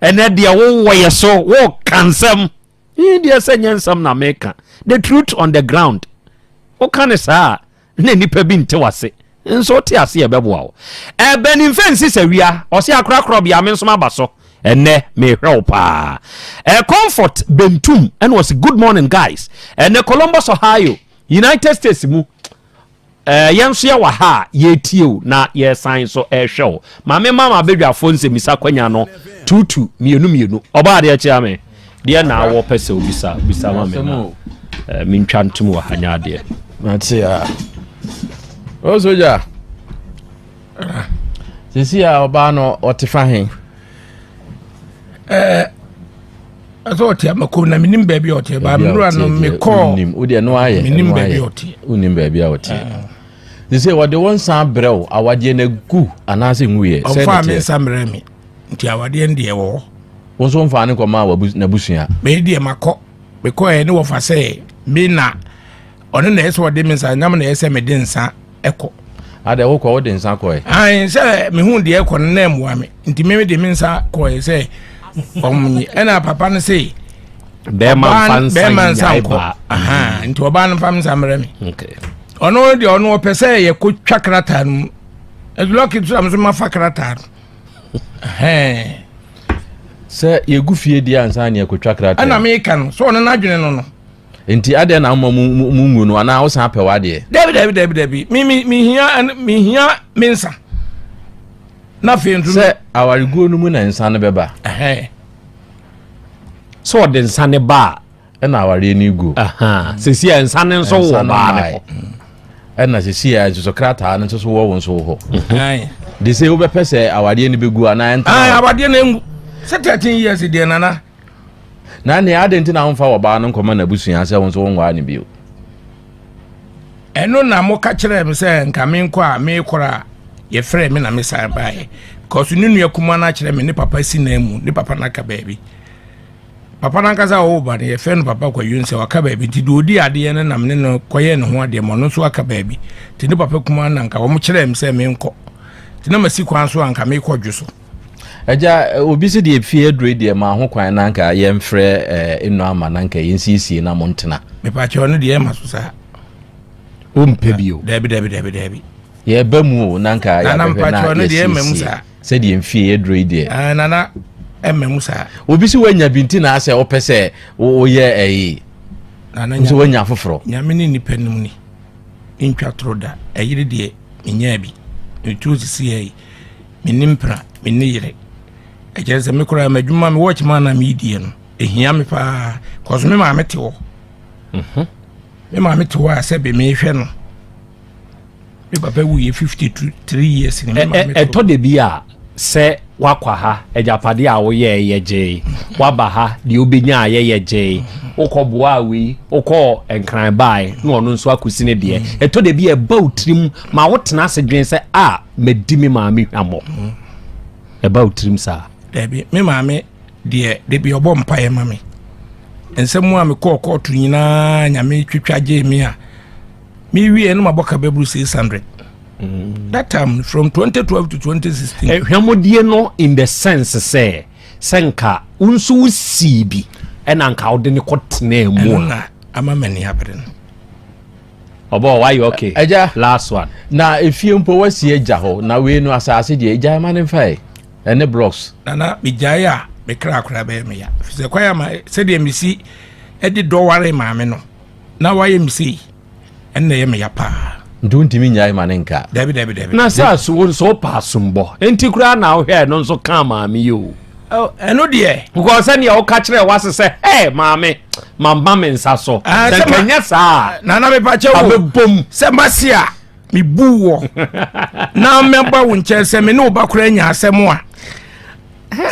ɛnɛ deɛ wowɔ yɛ so woka nsɛm yi deɛ sɛ nyɛ nsɛm na meka, the truth on the ground. Woka ne saa na nipa bi nte wase nso wote ase yɛbɛboa wo. Ɛbɛni mfɛ nsi sɛ wia ɔse akorakora bia me nso maba so ɛnɛ mehwɛ wo paa. Ɛ Comfort Bentum ɛna ɔse good morning, guys. Ɛnɛ Columbus, Ohio, United States mu yɛn nso yɛwɔ ha a yɛtie o na yɛsan so ɛrehwɛ o. Maame mama abadwafoɔ nsɛmisa kwanya no tutu mmienu mmienu. Ɔbaa adeɛ kyea me deɛ na awɔ pɛ sɛ obisa bisa ma me na mentwa ntom wɔ ha nyɛ adeɛ. Mate a o soja sisi a ɔbaa no ɔte fa he? Ɛsɛ ɔte Amakom na menim baabi a ɔte ba mmerɛ no mekɔɔ. Wodeɛ no ayɛ. Menim baabi a ɔte. Wonim baabi a ɔte te sɛ wɔde wo nsa brɛ wo awadeɛ no agu anaasɛ nwuyɛ? Ɔmfaa me nsa mmerɛ me nti awadeɛ no deɛ wɔ hɔ. Wo nso mfaa ne kɔma n'abusua? Mei deɛ makɔ, mekɔɛ ne wɔfa sɛ me na ɔno na ɛsɛ sɛ ɔde me nsa nam na ɛsɛ mede nsa ɛkɔ. Adɛ wokɔ wode nsa kɔɛ? Ae, sɛ mehu deɛ ɛkɔ no na ɛmmoa me nti me de me nsa kɔɛ sɛ ɔmnye ɛna papa no se bɛrima mfa nsa bɛrima nsa nyae nkɔ baa. Aha, nti ɔbaa no mfa me nsa mmerɛ me. Ɔno deɛ ɔno ɔpɛ sɛ yɛkɔtwa krataa no mu lucky so am so mafa krataa no. Ɛhɛn. Sɛ yɛgu fie deɛ ansa ne yɛkɔtwa krataa. Ɛna meka no sɛ ɔno n'adwene no. Nti adeɛ na woma mu mu ngu no anaa wosan pɛ w'adeɛ? Dabi dabi dabi dabi, mi mi mihia mihia me nsa na afei nso sɛ awareguo no mu na nsa no bɛba. Ɛhɛn. Sɛ ɔde nsa ne ba. Ɛna awareɛ no gu. A sɛsi a nsa ne nso wɔ baa ne hɔ. Ɛna sɛsi a nso so krataa no nso so wɔ wo nso wo hɔ. Ae. De sɛ wobɛpɛ sɛ awareɛ no bɛgu anaa ɛntena Ae, hɔ? Awadeɛ no engu sɛ 13 years deɛ, Nana. Na nea ade nti na womfa wɔbaa no nkɔma n'abusua sɛ wo nso wonwaa no bio? Ɛno na moka kyerɛɛ me sɛ nka menkɔ a mekɔrɔ a yɛfrɛ me na mesan baeɛ because ne nua kuma no akyerɛ me ne papa si nan mu ne papa no aka baabi. Papa no ankasa a ɔwɔ ba no yɛfrɛ no Papa Kwayu sɛ waka baabi nti deɛ ɔdi adeɛ no nam ne no kɔyɛ ne ho adeɛ ma ɔno nso aka baabi nti ne papa kuma no na nka wɔn kyerɛɛ me sɛ menkɔ nti na masi kwan so a nka mekɔ dwo so. Agya, obi sɛ deɛ fie aduro yi deɛ ma ho kwan na nka yɛmfrɛ nnɔ ama na nka yɛnsiesie na mo ntena. Mepakyɛ ɔno deɛ ɛma so saa. Wompɛ bio? Dabi dabi dabi dabi. Yɛba mu o na nka Nana, yɛabɛhwɛ na mpakyɛ ɔno deɛ ɛma mu yɛsiesie saa. sɛdeɛ mfie aduro yi deɛ. Ah, Nana, ɛma mu saa. Obi sɛ woanya bi nti na asɛ wopɛ sɛ woyɛ ɛyi Nana, nso woanya foforɔ. Nyame ne nipa nim ni ntwa toro da. Ɛyere deɛ menyaa bi metuo sisi yɛ yi menni mpena menni yere. Ɛkyerɛ sɛ me koraa m'adwuma me wɔkye ma na meedie no ɛhia me paa kɔso me maame te hɔ. Me maame te hɔ a sɛ be mehwɛ no. Me papa wuyɛ 53 years ni me maame te hɔ. Ɛtɔ de bi a sɛ Woakɔ ha, agyapadeɛ a woyɛɛ yɛgyee. Woaba ha, deɛ wobɛnyaa yɛ yɛgyee. Wokɔboaa wei, wokɔɔ Nkran baae, na ɔno nso akɔsi ne deɛ. Ɛtɔ da bi a ɛba wo tirim ma wotena ase dwen sɛ, a, madi me maame hwammɔ. Ɛba wo tirim saa? Dabi, me maame deɛ, da bi ɔbɔ mpaeɛ ma me. Nsɛm a mekɔɔ kɔɔto nyinaa, Nyame twitwa gyee me a, mewie no mabɔ ka bɛburu 600. Mm. That time from 2012 to 2016. Eh, hwamodie no in the sense sɛ sɛ nka wo nso wosii bi ɛna nka wode ne kɔtenaa mu a. na ama m'ani abere no. Ɔbɔ wayɛ okay. Ɛgya last one. Na efie mpo wasi agya hɔ na wei no asase deɛ egyae ma ne mfa ɛ ɛne blocks. Nana megyae a me kra koraa bɛyɛ me ya fisɛ kwan ama sɛdeɛ mesi ɛde dɔ ware maame no na wayɛ me sei. Ɛnna ɛyɛ me ya paa. Nti wontumi nnyae ma ne nka? Dabi, dabi, dabi. Na sɛ aso wo nso wopɛ asombɔ nti koraa na wohwɛɛ no nso kaa maame yi o. Ɛno deɛ. Because sɛnea woka kyerɛɛ w'ase sɛ, hɛ maame, mamma me nsa so. Ah, sɛ nka nyɛ saa a. Nana mepa kyɛ wo. Abɛbom. Sɛ mase a mebu wɔ na mɛba wo nkyɛn sɛ me ne wo ba koraa nya asɛm a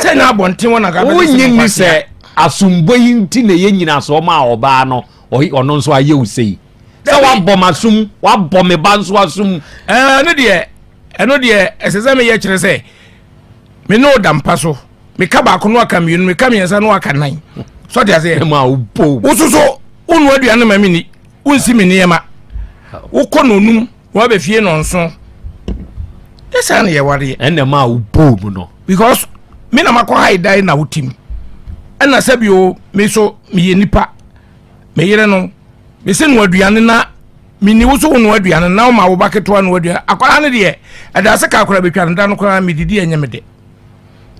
sɛ na abɔnten wɔ na ka bɛsɛ Wonnye nni sɛ asombɔ yi nti na ɛyɛ nyinasoɔ maa ɔbaa no ɔno nso ayɛ wo sei sɛ wabɔ m'asom wabɔ me ba nso asom. ɛno deɛ ɛno deɛ ɛsɛ sɛ meyɛ kyerɛ sɛ me ne wo da mpa so meka baako no aka mmienu meka mmiɛnsa no aka nan sɔte aseɛ ɛma wobɔ wo soso wonoa aduane ma menni wonsi me nneɛma wokɔ nonum na wabɛfie nɔnso yɛ saa na yɛwareɛ ɛna ma wobɔ mu no because me na makɔ ha dan na wotim ɛna sɛbio me so meyɛ nipa me yere no mese no aduane na meni wo so wo no aduane na woma wo ba ketewa no aduane akwadaa no deɛ ɛda ase ka akwadaa bɛtwa no da no koraa medidi ɛnyɛ me de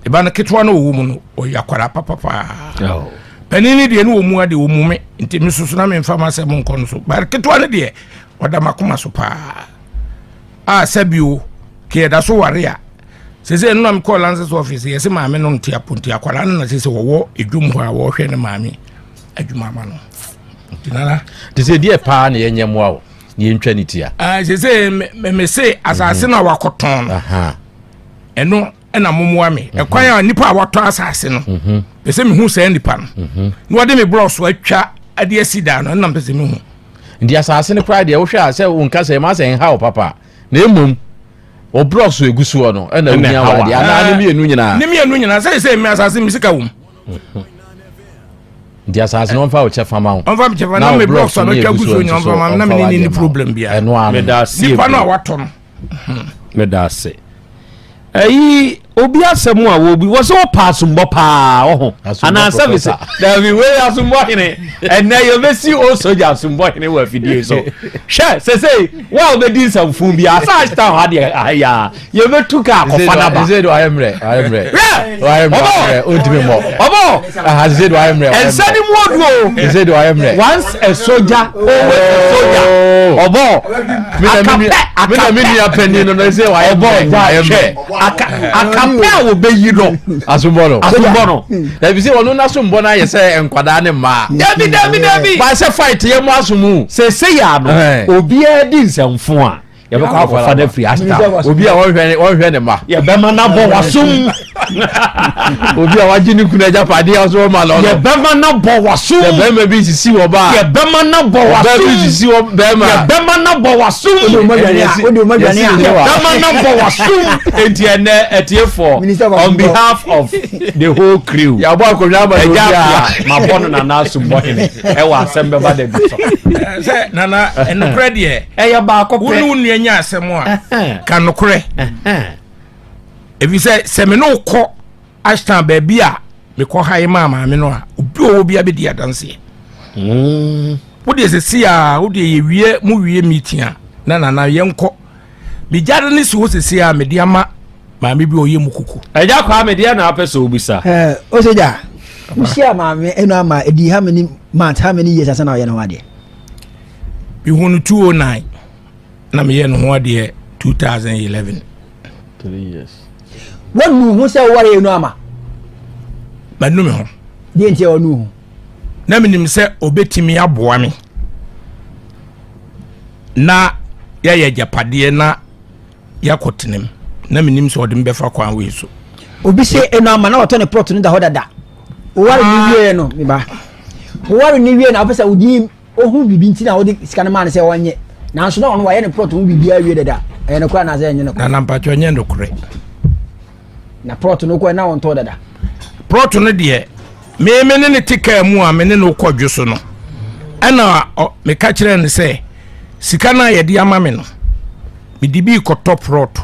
ɛba no ketewa no ɔwɔ mu no ɔyɛ akwadaa papapaa oh. panin no deɛ ne wɔ mu adeɛ wɔ mu me nti me soso na memfa ma sɛ mo nkɔ no so ba ketewa no deɛ ɔda makoma so paa a sɛbio kɛ yɛda so ware a sese ɛno na mekɔɔ lances office yɛse maame no nte apo nti akwadaa no na sese wɔwɔ edwom hɔ a wɔrehwɛ ne maame adwuma ama no nti nana. te sɛ deɛ paa na yɛnyɛ mmoa wo na yɛntwa ne tia. sese mese asase no a wakɔtɔn no ɛno ɛna momoa me mhm. ɛkwan a nipa a watɔ asase no mhm. pɛ sɛ mehu saa nipa no mhm. na wɔde me borɔ so atwa ade asi daa no ɛna mpɛ sɛ mehu. Nti asase no koraa deɛ wohwɛ a sɛ wonka sɛ ɛma sɛ ɛnha wo papa na mmom ɔbrɔ so egu soɔ no ɛna wohia wɔ adeɛ anaa ne mmienu nyinaa. Ne mmienu nyinaa sɛ sɛ mme asase mi sika wom. Nti asase no ɔmfa wo kyɛfa ma wo. Ɔmfa me kyɛfa na me blɔk so abɛtwa gu so nyinaa ɔmfa ma na me ne ne problem biara. Ɛno ano. Nipa no a watɔ no. Meda ase. Ɛyi obi asɛm a wɔbi wɔ sɛ wɔpa asombɔ paa ɔho anaa service dabi wei asombɔ hene ɛnɛ yɛbɛsi osogya asombɔ hene wɔ afidie so hwɛ sɛsei wo a wobɛdi nsɛmfo bi asa ashtown ha deɛ ahaya yɛbɛtu ka akɔfa no ba ɔbɔ ɛnsa ne mu oduo once a soldier always a soldier oh. ɔbɔ akapɛ akapɛ ɔbɔ hwɛ akapɛ a wɔbɛyi no asombɔ no asombɔ no dabi sɛ ɔno n'asombɔ no ayɛ sɛ nkwadaa ne mmaa dabi dabi dabi ba sɛ fight yɛ mo asom sɛ sɛ yɛ ano obiara di nsɛmfo a yɛbɛkɔ akɔfa no afiri asta obi a wɔnhwɛ wɔnhwɛ ne ma yɛbɛma no abɔ wasom obi a wagye ne kunu agyapadeɛ a ɔso ɔma no yɛbɛma no abɔ wasom sɛ bɛrima bi sisi wɔ ba yɛbɛma no abɔ wasom ɔbaa bi sisi wɔ bɛrima yɛbɛma no abɔ wasom yɛbɛma no abɔ wasom enti ɛnɛ atiefoɔ on behalf of the whole crew yɛabɔ akonnwa ama no ɛgya apia mabɔ no nana asombɔ hene ɛwɔ asɛm bɛba da bi so sɛ nana ɛnokorɛ deɛ ɛyɛ baako pɛ wo ne wo nua nya asɛm a ka nokorɛ ɛfiri sɛ sɛ me ne wo kɔ ashtown baabi a mekɔ hae maa maame no a obi ɔwɔ bi abɛdi adanseɛ mm. wodeɛ sɛsi a wodeɛ yɛwie mo wie meeting a na nana yɛnkɔ megyare ne si hɔ sɛsi a mede ama maame bi ɔyɛ mu kuku ɛgya kwaa medeɛ na apɛ sɛ wobisa ɔsɛ gya wohyia maame ɛno ama ɛdi how many months how many years ansa na ɔyɛ ne ho adeɛ mehu no 209 na meyɛ ne ho adeɛ 2011 wanu ho sɛ woware ɛnu ama manu me ho deɛ nti a wanu ho na menim sɛ ɔbɛtumi aboa me na yɛyɛ agyapadeɛ na yɛakɔ tenam na menim sɛ ɔde me bɛfa kwan wei so. Obi se eno ama na wɔtɔ ne plot no da hɔ dada. Woware ne wie no, me ba. Woware ne wie na wopɛ sɛ wodi ohun biribi nti na wode sika no maa no sɛ ɔnyɛ. Nanso na ɔno wayɛ ne plot ho biribi awie dada. Ɛyɛ nokorɛ anaasɛ ɛnyɛ nokorɛ? Nana mpakyɛ ɛnyɛ nokorɛ. Na plot no kɔ na wɔntɔɔ dada. Plot no deɛ me me ne ne te kaa mu a me ne no kɔ dwo so no ɛna meka kyerɛɛ no sɛ sika no a yɛde ama me no mede bi kɔtɔ plot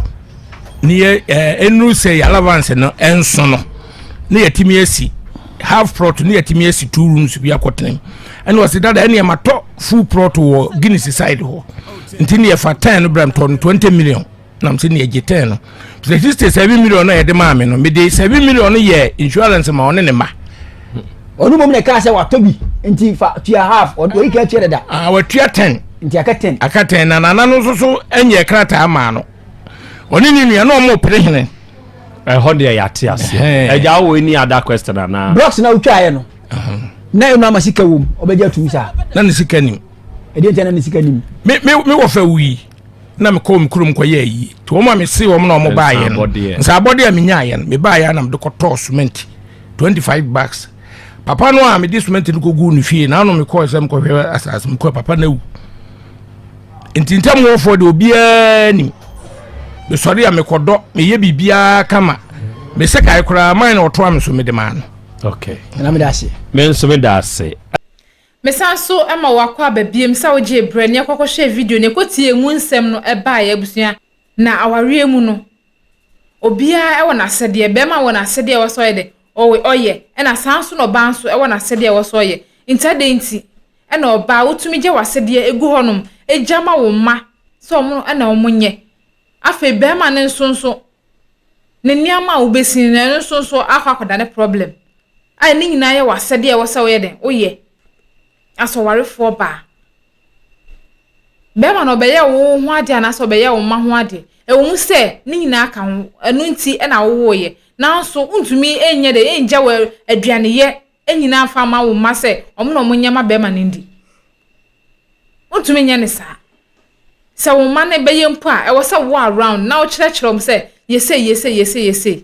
ne yɛ ɛnuru sɛ yɛ allowance no ɛnso no ne yɛtumi asi half plot ne yɛtumi asi two rooms bi akɔtena mu ɛna ɔsi dada ɛne ɛmatɔ full plot wɔ Guinness side hɔ nti ne yɛfa ten no brɛ mtɔ no 20 million nam sɛ nea gye tɛn no sɛ sixty seven million na yɛde maa me no mede seven million no yɛ insurance ma ɔne ne ma. ɔno mmom na ɛkaa sɛ watɔ bi nti fa tua half ɔyi ka tua dada. ah watua ten. nti aka ten. aka ten na nana no nso so nyɛ krataa maa no ɔne ne nua na ɔmo pere hene. ɛhɔ deɛ yɛate aseɛ ɛgya wɔ any other question anaa. blocks na wotwaeɛ no na ɛno ama sika wom ɔbɛgye atum saa. na ne sika nim. ɛdeɛ nti na ne sika nim. me me me wɔ fɛ wuyi. na mekɔɔ me kurom kɔyɛ ayie nti wɔn a mese wɔn na wɔn baayɛ no nsaabɔdeɛ a menyaayɛ no mebaayɛ na mede kɔtɔɔ cement 25 bags papa no a mede cement no kɔguu ne fie na ano mekɔɔ sɛ mekɔhwɛ asase mekɔɔ papa no awu nti ntam wɔfoɔ deɛ obiara nim mesɔre a mekɔdɔ meyɛ biribiara kama mesɛ kae koraa man na ɔtoa me so mede maa no okay. Me nso meda ase. Mesan so ma wo akwaaba biom sɛ wogyee berɛ ne yɛkɔkɔhwɛɛ video no yɛkɔtiee emu nsɛm no baeɛ abusua. Na awareɛ mu no obiara wɔ n'asɛdeɛ, barima wɔ n'asɛdeɛ a ɛwɔ sɛ ɔyɛ dɛ ɔyɛ ɛna saa nso na ɔbaa nso wɔ n'asɛdeɛ a ɛwɔ sɛ ɔyɛ. Nti adɛn nti na ɔbaa wotumi gya w'asɛdeɛ gu hɔnom gya ma wo mma sɛ wɔn na wɔnyɛ. Afei barima no nso nso ne nneɛma a wobɛsi no ɛno nso nso akɔ akɔdane problem a ne nyinaa yɛ w'asɛdeɛ a ɛwɔ sɛ woyɛ dɛn woyɛ asɛ ɔwarefoɔ baa. Bɛrima no ɔbɛyɛ wo ho adeɛ anaasɛ ɔbɛyɛ wo mma ho adeɛ ɛwɔ mu sɛ ne nyinaa ka ho ɛno nti na wowoeɛ nanso wontumi nyɛ dɛn ngya wɔ aduaneyɛ nyinaa mfa mma wo mma sɛ wɔn na wɔnyɛ ma bɛrima no ndi. Wontumi nyɛ no saa. Sɛ wo mma no bɛyɛ mpo a, ɛwɔ sɛ wo around na wokyerɛkyerɛ wɔn sɛ yɛ sei, yɛ sei, yɛ sei, yɛ sei.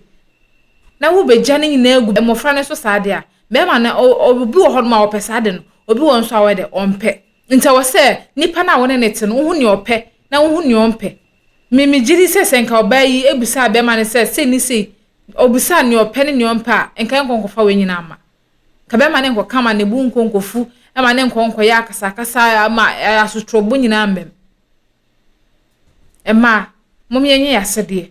Na wobɛgya ne nyinaa agu mmɔfra no so saa deɛ a, bɛrima no, obi wɔ hɔnom a ɔpɛ saa de no, obi wɔ nso a ɔyɛ dɛ, ɔmpɛ. Nti ɛwɔ sɛ nipa no a wo ne no te no, wohu nea ɔpɛ na wohu nea ɔmpɛ. Me megye di sɛ sɛ nka ɔbaa yi bisaa bɛrima no sɛ sei ne sei, ɔbisaa nea ɔpɛ ne nea ɔmpɛ a, nka ɛnkɔ nkɔfa wei nyinaa mma. Nka bɛrima no nkɔka ma ne bo nkɔ nkɔfu, ma ne nkɔ nkɔyɛ akasakasa ma asotorɔbo nyinaa mmam. Mmaa, mom yɛnyɛ yɛn asɛdeɛ.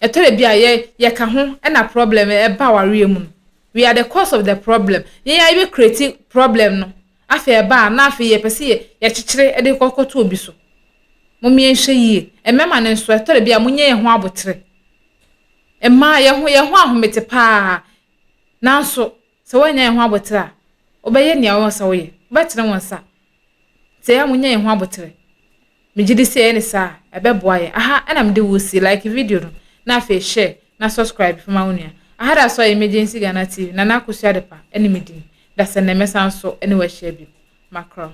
Ɛtɔ da bi a yɛ yɛka ho na problem ɛba awareɛ mu no. We are the cause of the problem. Yɛn ara yɛbɛ create problem no. Afei ɛba a na afei yɛpɛ sɛ yɛ yɛkyekyere de kɔ kɔto obi so. Mom yɛnhwɛ yie. Mmarima no nso ɛtɔ da bi a monyɛ yɛn ho abotere. Mmaa yɛn ho yɛn ho ahomete paa. Nanso, sɛ woannya yɛn ho aboterɛ a, wobɛyɛ nea ɛwɔ sɛ woyɛ. Wobɛtene wo nsa. Nti ɛyɛ a monnya yɛn ho aboterɛ. Megye di sɛ yɛyɛ no saa a, ɛbɛboa yɛn. Aha na mede wo resi. Like video no, na afei share, na subscribe fa ma wo nua. Aha da so yɛ Emergency Ghana TV. Nana Akosua Adepa ne me din. Dasɛ nnɛ mɛsan so ne wo ahyia bio. Makra wo.